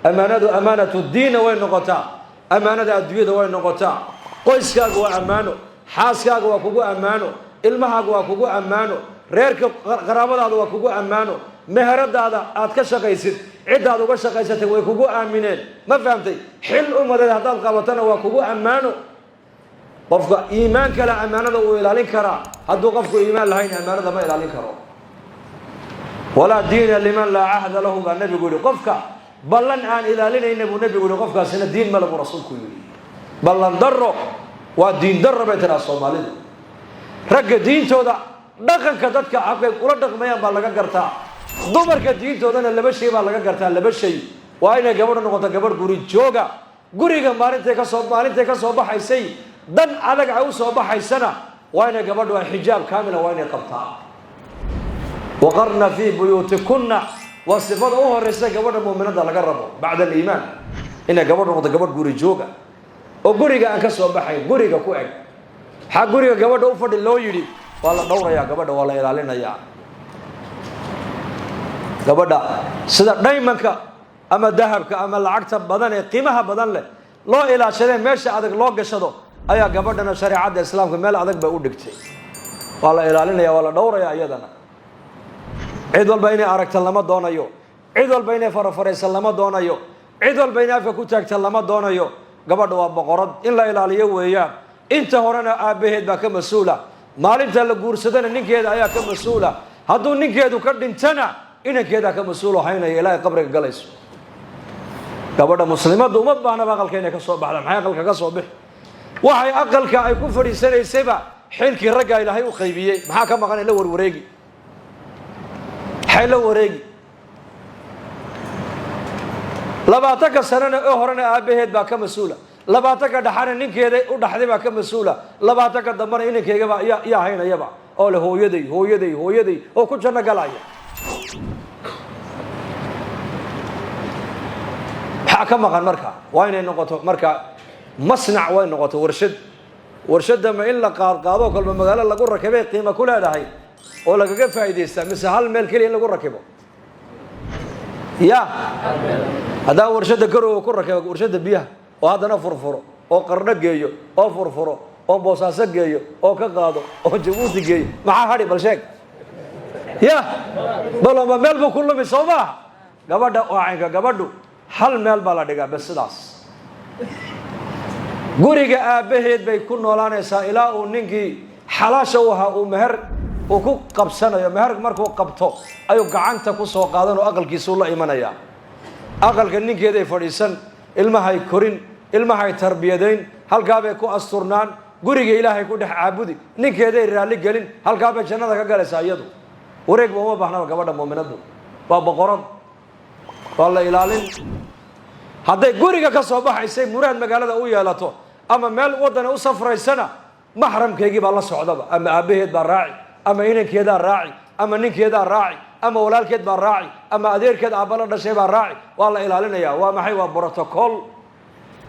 Ammaanadu ammaanatu diinna way noqotaa, ammaanada adduunyada way noqotaa. Qoyskaaga waa ammaano, xaaskaaga waa kugu ammaano, ilmahaaga waa kugu ammaano, reerka qaraabadaada waa kugu ammaano, meheradaada aad ka shaqaysid ciddaad uga shaqaysatay way kugu aamineen. Ma fahamtay? Xil umadeed haddaad qabatana waa kugu ammaano. Qofka iimaan kale ammaanada uu ilaalin karaa. Hadduu qofku iimaan lahayn, ammaanada ma ilaalin karo. "Walaa diina liman laa cahda lahu" baa Nebigu yihi. Qofka ballan aan ilaalinayna, buu Nebigu yihi, qofkaasina diin male, buu rasuulku yihi. Ballan daro waa diin darro, bay tiraa Soomaalidu. Ragga diintooda dhaqanka dadka habkay ula dhaqmayaan baa laga gartaa. Dumarka diintoodana laba shay baa laga gartaa. Laba shay: waa inay gabadhu noqoto gabadh guri jooga. Guriga maalintay ka soo baxaysay dan adag ay u soo baxaysana, waa inay gabadhu ay xijaab kaamila waa inay qabtaa. "Waqarna fii buyuutikunna" waa sifada u horeysa gabadha muuminadda laga rabo bacda aliimaan, inay gabadhu noqoto gabadh guri jooga oo guriga aan ka soo baxayn, guriga ku eg. Maxaa guriga gabadha u fadhi loo yidhi? Waa la dhowrayaa gabadha, waa la ilaalinayaa gabadha. Sida dhaymanka ama dahabka ama lacagta badan ee qiimaha badan leh loo ilaashadee meesha adag loo gashado, ayaa gabadhana shareecadda Islaamka meel adag bay u dhigtay. Waa la ilaalinaya, waa la dhowrayaa iyadana. Cid walba inay aragta lama doonayo, cid walba inay farafaraysan lama doonayo, cid walba inay afka ku taagta lama doonayo. Gabadha waa boqorad, in la ilaaliyo weeyaan. Inta horena aabbaheed baa ka mas-uula, maalinta la guursadana ninkeeda ayaa ka mas-uula, hadduu ninkeedu ka dhintana inankeedaa ka mas-uul haynaya ilaa ay qabriga galayso. Gabadha muslimadda uma baahnaba aqalka inay ka soo baxda. Maxay aqalka ka soo bixi? Waxay aqalka ay ku fadhiisanaysayba xilkii raggaa Ilaahay u qaybiyey. Maxaa ka maqan? La warwareegi, maxay la wareegi? 20-ka sanana oo horena aabbaheed baa ka mas-uula. 20-ka dhaxana ninkeeda u dhaxday baa ka mas-uula, 20-ka dambena inankeygaba yaa haynayaba oo le hooyaday hooyaday hooyaday oo ku janno galaya. Maxaa ka maqan marka? Waa inay noqoto marka masnac, way noqoto warshad. Warshadda ma in la qaadqaado kolba magaalo lagu rakibay qiimo ku leedahay oo lagaga faa'iidaystaa, mise hal meel keliya in lagu rakibo? Ya haddaan warshadda garowa ku rakibo warshadda biyaha oo haddana furfuro oo Qardho geeyo oo furfuro oo Boosaaso geeyo oo ka qaado oo Jabuuti geeyo, maxaa hadhi? Bal sheeg. Ya baloma meel buu ku lumi, soo maaha? Gabadha waa caynka, gabadhu hal meel baa la dhigaa bes. Sidaas guriga aabbaheed bay ku noolaanaysaa ilaa uu ninkii xalaasha u ahaa uu meher uu ku qabsanayo. Meher markuu qabto ayuu gacanta ku soo qaadan oo aqalkiisuu la imanayaa. Aqalka ninkeeday fadhiisan, ilmahay korin, ilmahay tarbiyadayn, halkaabay ku asturnaan, guriga Ilaahay ku dhex caabudi, ninkeeday raalli gelin, halkaabay jannada ka galaysaa. Iyadu wareegba uma baahnaba. Gabadha muuminaddu waa boqorad, waa la ilaalin. Hadday guriga ka soo baxaysay muraad magaalada u yeelato ama meel waddana u safraysana, maxramkeygii baa la socdaba, ama aabbaheed baa raaci, ama inankeedaa raaci, ama ninkeedaa raaci, ama walaalkeed baa raaci, ama adeerkeed aabba la dhashay baa raaci. Waa la ilaalinaya. Waa maxay? Waa protocol.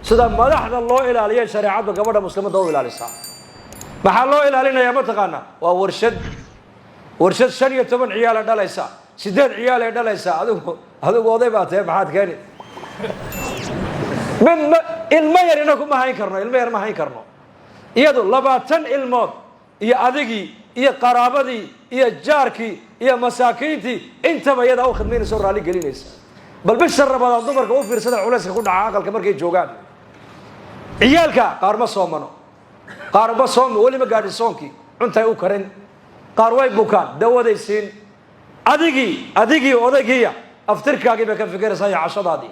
Sida madaxda loo ilaaliya shareecaddu gabadha muslimadda u ilaalisaa. Maxaa loo ilaalinayaa ma taqaana? Waa warshad. Warshad 15 ciyaala dhalaysa, 8 ciyaalay dhalaysa. Adigu oday baa tahe, maxaad keeni? Mid ma ilmo yar inaku ma hayn karno, ilmo yar ma hayn karno. Iyadu 20 ilmood iyo adigii iyo qaraabadii iyo jaarkii iyo masaakiintii intaba iyadaa u khidmaynaysa oo raalli gelinaysa. Bal bisha Rabadaan dumarka u fiirsada culayska ku dhaca aqalka markay joogaan. Ciyaalka qaar ma soomano, qaar ma soom, weli ma gaadhin soonkii, cuntay u karin. Qaar way bukaan, dawaday siin. Adigii odaygiiya aftirkaagii bay ka fikiraysaa iyo cashadaadii.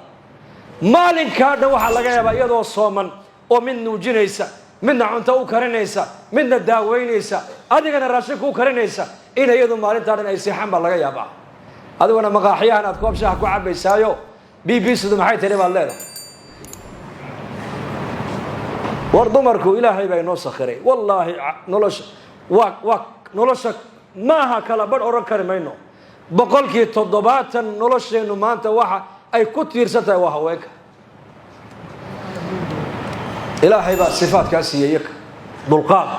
Maalinkaa dhan waxaa laga yaabaa iyadoo sooman oo mid nuujinaysa, midna cunto u karinaysa, midna daaweynaysa, adigana raashinka u karinaysa, in iyadu maalintaa dhan ay seexan baa laga yaabaa. Adiguna maqaaxiyahan aad koob shaaha ku cabaysaayo, BBC du maxay tiri baad leedahay. War dumarku Ilaahay baa inoo sakhiray. Wallaahi nolosha waa nolosha maaha kala badh odhan kari mayno, 70% nolosheennu maanta waxa ay ku tiirsan tahay waa haweenka. Ilaahay baa sifaadkaa siiyey iyaka: dulqaad,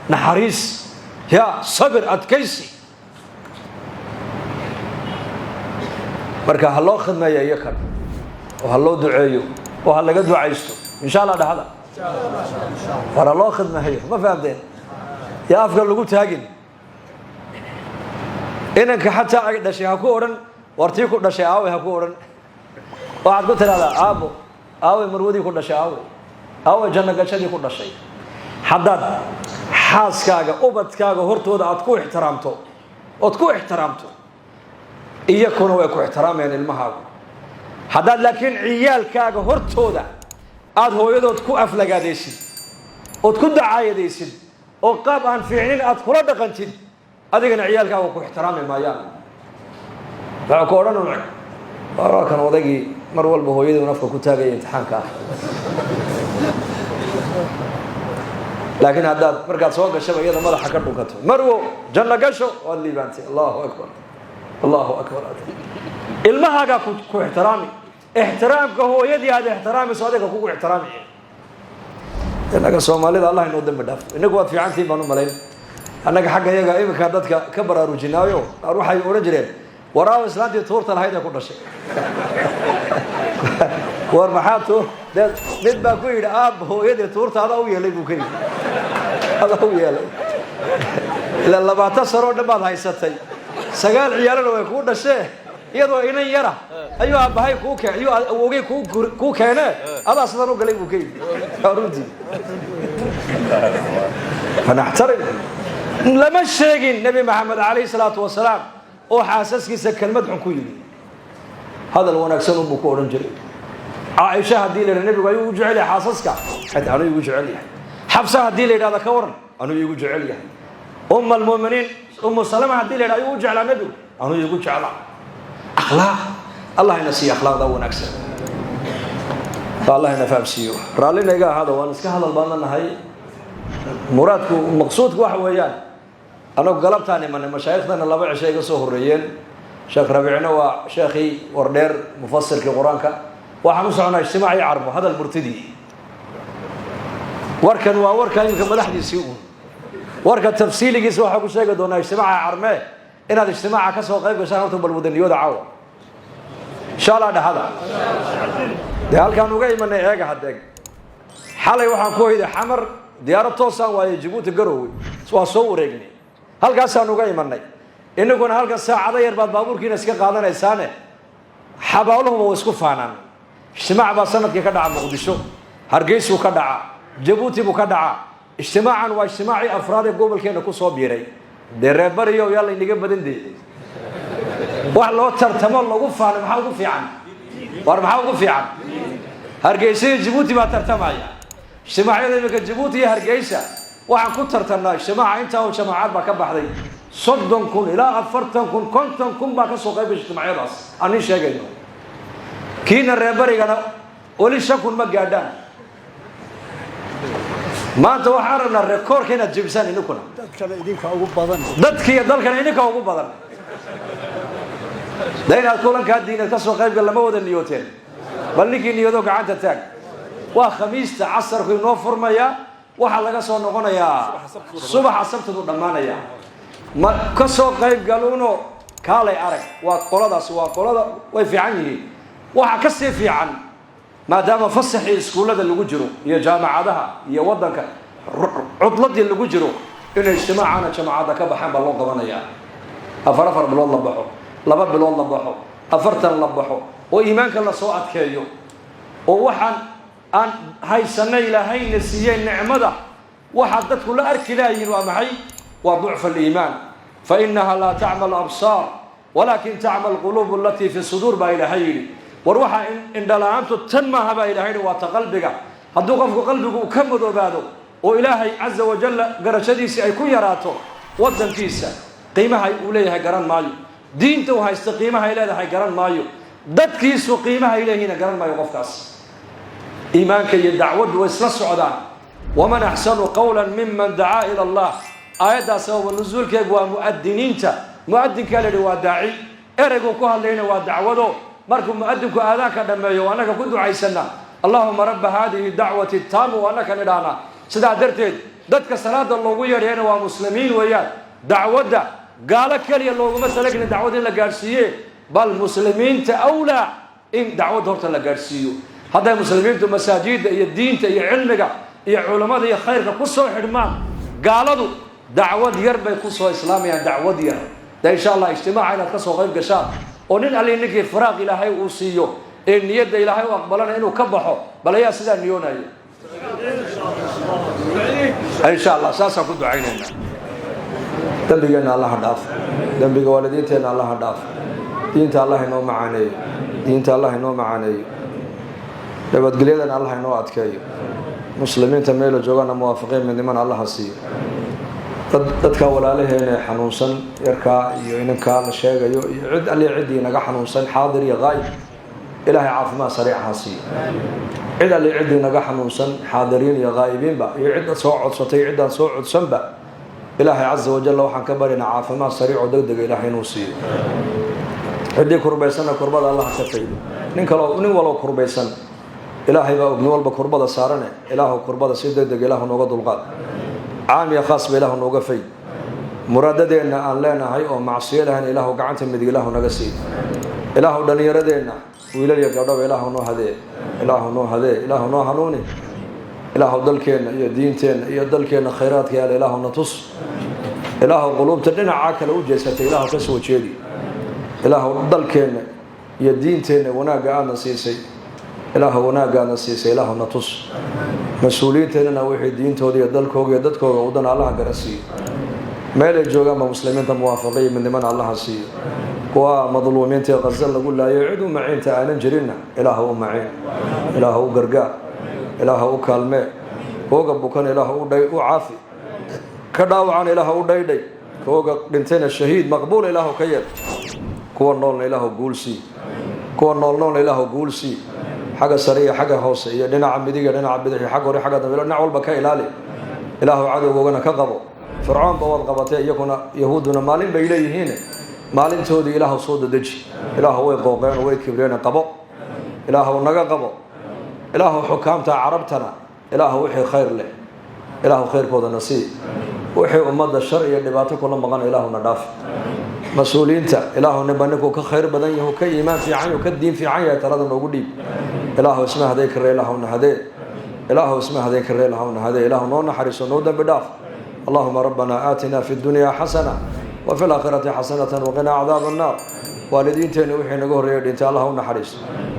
naxariis, ya sabir, adkaysi. Marka ha loo khidmeeya iyakan oo ha loo duceeyo oo ha laga ducaysto, insha Allah. Dhahada war ha loo khidmeeyo, ma fahamteen? Yaa afka lagu taagin inanka xataa ay dhashay. Ha ku odhan war tii ku dhashay aaway, ha ku odhan. Waxaad ku tidhahdaa aabbo aaway, marwadii ku dhashay aaway, aaway janno gashadii ku dhashay. Haddaad xaaskaaga, ubadkaaga hortooda aad ku ixtiraamto ood ku ixtiraamto, iyakuna way ku ixtiraamayaan ilmahaagu. Haddaad laakiin ciyaalkaaga hortooda aada hooyadood ku aflagaadaysid ood ku dacaayadaysid oo qaab aan fiicnin aad kula dhaqantid, adigana ciyaalkaaga ku ixtiraami maayaan. Waxaa ku odhan waa kan odaygii mar walba hooyadii un afka ku taagaya imtixaanka ah. Laakiin haddaad markaad soo gashaba iyada madaxa ka dhunkato, marwo janno gasho, waad liibaantay. Allahu akbar, allahu akbar. Ilmahaagaa ku ixtiraami. Ixtiraamka hooyadii aad ixtiraamayso adiga kugu ixtiraami. Innaga Soomaalida Allah inoo dambi dhaaf. Innagu waad fiicantihin baan u malayn. Annaga xagga iyaga iminka dadka ka baraarujinaayo qaar waxay odhan jireen, waraaw islaantii tuurta lahayd ee ku dhashay, war maxaa tuur dee? Mid baa ku yidhi, aabba hooyadii tuurta adaa u yeelay buu ka yidhi, adaa u yeelay. Ila 20 sano oo dhan baad haysatay, 9 ciyaalana way kuu dhashee, iyadoo inan yara ayuu aabbahay kuu keen, ayuu awowgay kuu keenee, adaa sidan u galay buu ka yidhi. Waa runtii. Fanaxtarim. Lama sheegin Nebi Maxamed calayhi salaatu wasalaam oo xaasaskiisa kelmad xun ku yidhi. Hadal wanaagsan unbuu ku odhan jiray. Caaisha haddii la yidhahdo nebigu ayuu u jecel yahay xaasaska, xataa anuu igu jecel yahay. Xabsa haddii la yidhahdo ka waran, anuu igu jecel yahay. Umma almu'miniin Umu Salama haddii la yidhahdo ayuu u jeclaa nebigu, anuu igu jeclaa. Akhlaaq, Allah ina siiya akhlaaqda wanaagsan. Allah ina fahamsiiyo. Raallina iga ahaada, waan iska hadal baadna nahay. Muraadku, maqsuudku waxa weeyaan, anagu galabtaan imanay, mashaaikhdana 2 cisho iga soo horreeyeen. Sheekh Rabiicna waa sheekhii Wardheer, mufasirkii Qur-aanka. Waxaan u soconaa ijtimaacii Carmo. Hadal murtidii, warkan waa warka iminka madaxdiisii uun. Warka tafsiiligiisa waxaa ku sheegi doonaa ijtimaaca Carmee. Inaad ijtimaaca ka soo qayb gashaan horta bal wadaniyooda caawa, insha Allah. Dhahada dee halkaan uga imanay eega hadeeg. Xalay waxaan ku hoyday Xamar, diyaarad toosaan waayey Jabuuti Garowe, waa soo wareegnay, halkaasaan uga imanay. Inaguna halkan saacado yar baad baabuurkiina iska qaadanaysaane. Xabaaluhuba waa isku faanaan. Ijtimaac baa sanadkii ka dhaca Muqdisho, Hargeysuu ka dhaca, Jabuuti buu ka dhaca. Ijtimaacan waa ijtimaacii afraad ee gobolkeena ku soo biiray. Dee reerbariyo yaa laynaga badan dee, wax loo tartamo lagu faano maxaa ugu fiican? War maxaa ugu fiican? Hargeysa iyo Jabuuti baa tartamaya. Ijtimaacyada iminka Jabuuti iyo Hargeysa waxaan ku tartamnaa ijtimaaca intaa oo jamaacad baa ka baxday, 30,000 ilaa 40,000, 50,000 baa ka soo qayb gashay ijtimaacyadaas aan nin sheegayno. Kiina reerbarigana weli 5,000 ma gaadhaan. Maanta waxaan rabnaa rekoorka inaad jebisaan idinkuna. Dadkana idinka ugu badan. Dadkiiyo dalkana idinka ugu badan. De inaad kulankaa diineed ka soo qaybgal lama wada niyooteen? Bal ninkii niyoodo gacanta taag. Waa Khamiista casarku inoo furmaya, waxaa laga soo noqonayaa subaxa Sabtidu dhammaanaya. Ma ka soo qayb galuuno? Kaalay arag. Waa qoladaasi, waa qolada way fiican yihiin. Waxaa ka sii fiican, maadaama fasaxii iskuullada lagu jiro iyo jaamacadaha iyo waddanka cudladii lagu jiro, inay ijtimaacana jamaacadda ka baxaan baa loo qabanayaa. 4 4 bilood la baxo, 2 bilood la baxo, 40 la baxo, oo iimaanka lasoo adkeeyo, oo waxaan aan haysanay Ilaahayna siiyey nicmada waxaad dadku la arki laayihiin waa maxay? Waa ducfa aliimaan. Fa innaha laa tacma alabsaar walaakin tacma alquluub alatii fi suduur baa Ilaahay yidhi. War waxaa indhala-aantu tan maaha baa Ilahay yidhi, waa ta qalbiga. Hadduu qofku qalbigu uu ka madoobaado oo Ilaahay caza wajalla garashadiisii ay ku yaraato, waddankiisa qiimaha uu leeyahay garan maayo, diinta uu haysta qiimaha ay leedahay garan maayo, dadkiisu qiimaha ay leeyihiina garan maayo qofkaas. Iimaanka iyo dacwaddu way isla socdaan. Waman axsanu qawla miman dacaa ila Allah. Aayaddaas sababa nusuulkeegu waa mu'adiniinta. Mu'adinkaa la yidhi waa daaci, ereyguu ku hadlayna waa dacwado. Markuu mu'adinku aadaanka dhammeeyo, annaga ku ducaysana "Allahuma rabba haadihi dacwati taamu", annaka nidhaahna. Sidaa darteed dadka salaada loogu yeedhayana waa muslimiin weeyaan. Dacwadda gaalo keliya looguma talagelin dacwad in la gaadhsiiye, bal muslimiinta awlaa in dacwadda horta la gaadhsiiyo. Hadday muslimiintu masaajidda iyo diinta iyo cilmiga iyo culammada iyo khayrka ku soo xidhmaan, gaaladu dacwad yar bay ku soo islaamayaan, dacwad yar. De insha Allah ijtimaaca inaad ka soo qayb gashaan, oo nin alli ninkii firaaq Ilaahay uu siiyo ee niyadda Ilaahay u aqbalana inuu ka baxo, bal ayaa sidaa niyoonaya? Insha Allah saasaan ku ducaynaynaa. Dembigeenna Allaha dhaaf, dembiga waalidiinteenna Allaha dhaaf. Diinta Allah inoo macaaneeyo, diinta Allah inoo macaaneeyo, nabadgelyadana Allah inoo adkeeyo. Muslimiinta meela joogana muwaafiqiin midnimana Allaha siiyo. Dadka walaalaheena ee xanuunsan, yarkaa iyo inankaa la sheegayo iyo cid alli ciddii naga xanuunsan, xaadir iyo haayib, Ilaahay caafimaad sariic ha siiyo. Cid alli ciddii naga xanuunsan, xaadiriin iyo haa'ibiinba, iyo cidda soo codsatay, ciddaan soo codsanba, Ilaahay caza wajalla waxaan ka baryaynaa caafimaad sariic oo deg dega Ilaahay inuu siiyo. Ciddii kurbaysanna kurbada Allah ka faydo. Nin kaloo, nin waloo kurbaysan, Ilaahay baa og nin walba kurbada saarane. Ilaahu kurbada si deg deg Ilaahu nooga dulqaad, caam iyo khaasba Ilaahu nooga fayd. Muraadadeenna aan leenahay oo macsiyo lahayna Ilaahu gacanta midig Ilaahu naga sii. Ilaahu dhallinyaradeenna, wiilal iyo gabdhaba, Ilaahu noo hadee, Ilaahu noo hadee, Ilaahu noo hanuuni. Ilaahu dalkeenna iyo diinteenna iyo dalkeenna khayraadka yaala Ilaahu na tus. Ilaahu quluubta dhinacaa kale u jeesatay Ilaahu ka soo jeedi. Ilaahu dalkeenna iyo diinteenna wanaagga aadna siisay, Ilaahu wanaagga aadna siisay Ilaahu na tus. Mas-uuliyiinteennana wixii diintooda iyo dalkooga iyo dadkooga udana Allaha gara siiyo. Meelay joogaanba muslimiinta muwaafaqiyo midnimana Allaha siiyo. Kuwa madluumiinta ee Qaza lagu laayo, cid u maciinta aanan jirinna, Ilaahu u maciin, Ilaahu u gargaar, Ilaahu u kaalmee. Kooga bukan Ilaahu u caafi, ka dhaawacan Ilaahu u dhaydhay, kooga dhintayna shahiid maqbuul Ilaahu ka yeel. Kuwa noolna Ilaahu guulsii, kuwa nool noolna Ilaahu guulsii. Xagga sare iyo xagga hoose iyo dhinaca midiga, dhinaca bidix iyo xagga hore, xagga dambe, dhinac walba ka ilaali. Ilaahu cadowgoogana ka qabo. Fircoonba waad qabatay, iyaguna yahuudduna maalin bay leeyihiin, maalintoodii Ilaahu soo dadeji. Ilaahu way qooqeen oo way kibreen, qabo. Ilaahu naga qabo. Ilaahu xukaamta carabtana, Ilaahu wixii khayr leh Ilaahu khayrkoodana sii, wixii ummadda shar iyo dhibaato kula maqan Ilaahuna dhaaf. Mas-uuliyiinta Ilaahu ninba ninkuu ka khayr badan yahu, ka iimaan fiican yahu, ka diin fiican yahay talada noogu dhiib. Ilaahu isma haday karre, Ilaahuna hadee. Ilaahu isma haday karre, Ilaahuna hadee. Ilaahu noo naxariiso, noo dembi dhaaf. Allahuma rabbana aatina fi dunya xasana wa fi laakhirati xasanatan waqinaa cadaaba annaar. Waalidiinteenna wixii naga horreeyay dhintay Allah u naxariisto,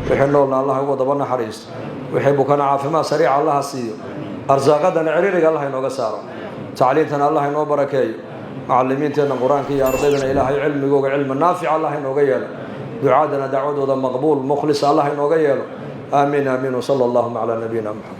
wixii noolna Allah uga daba naxariisto, wixii bukana caafimaad sariica Allaha siiyo, arsaaqadana ciriiriga Allah inooga saaro, tacliintana Allah inoo barakeeyo, macalimiinteenna qur-aanka iyo ardaydana Ilaahay cilmigooga cilmi naafic Allah inooga yeelo, ducaadana dacwadooda maqbuul mukhlis Allah inooga yeelo. Aamiin, aamiin. Wsala allahuma calaa nabiyina Muxamed.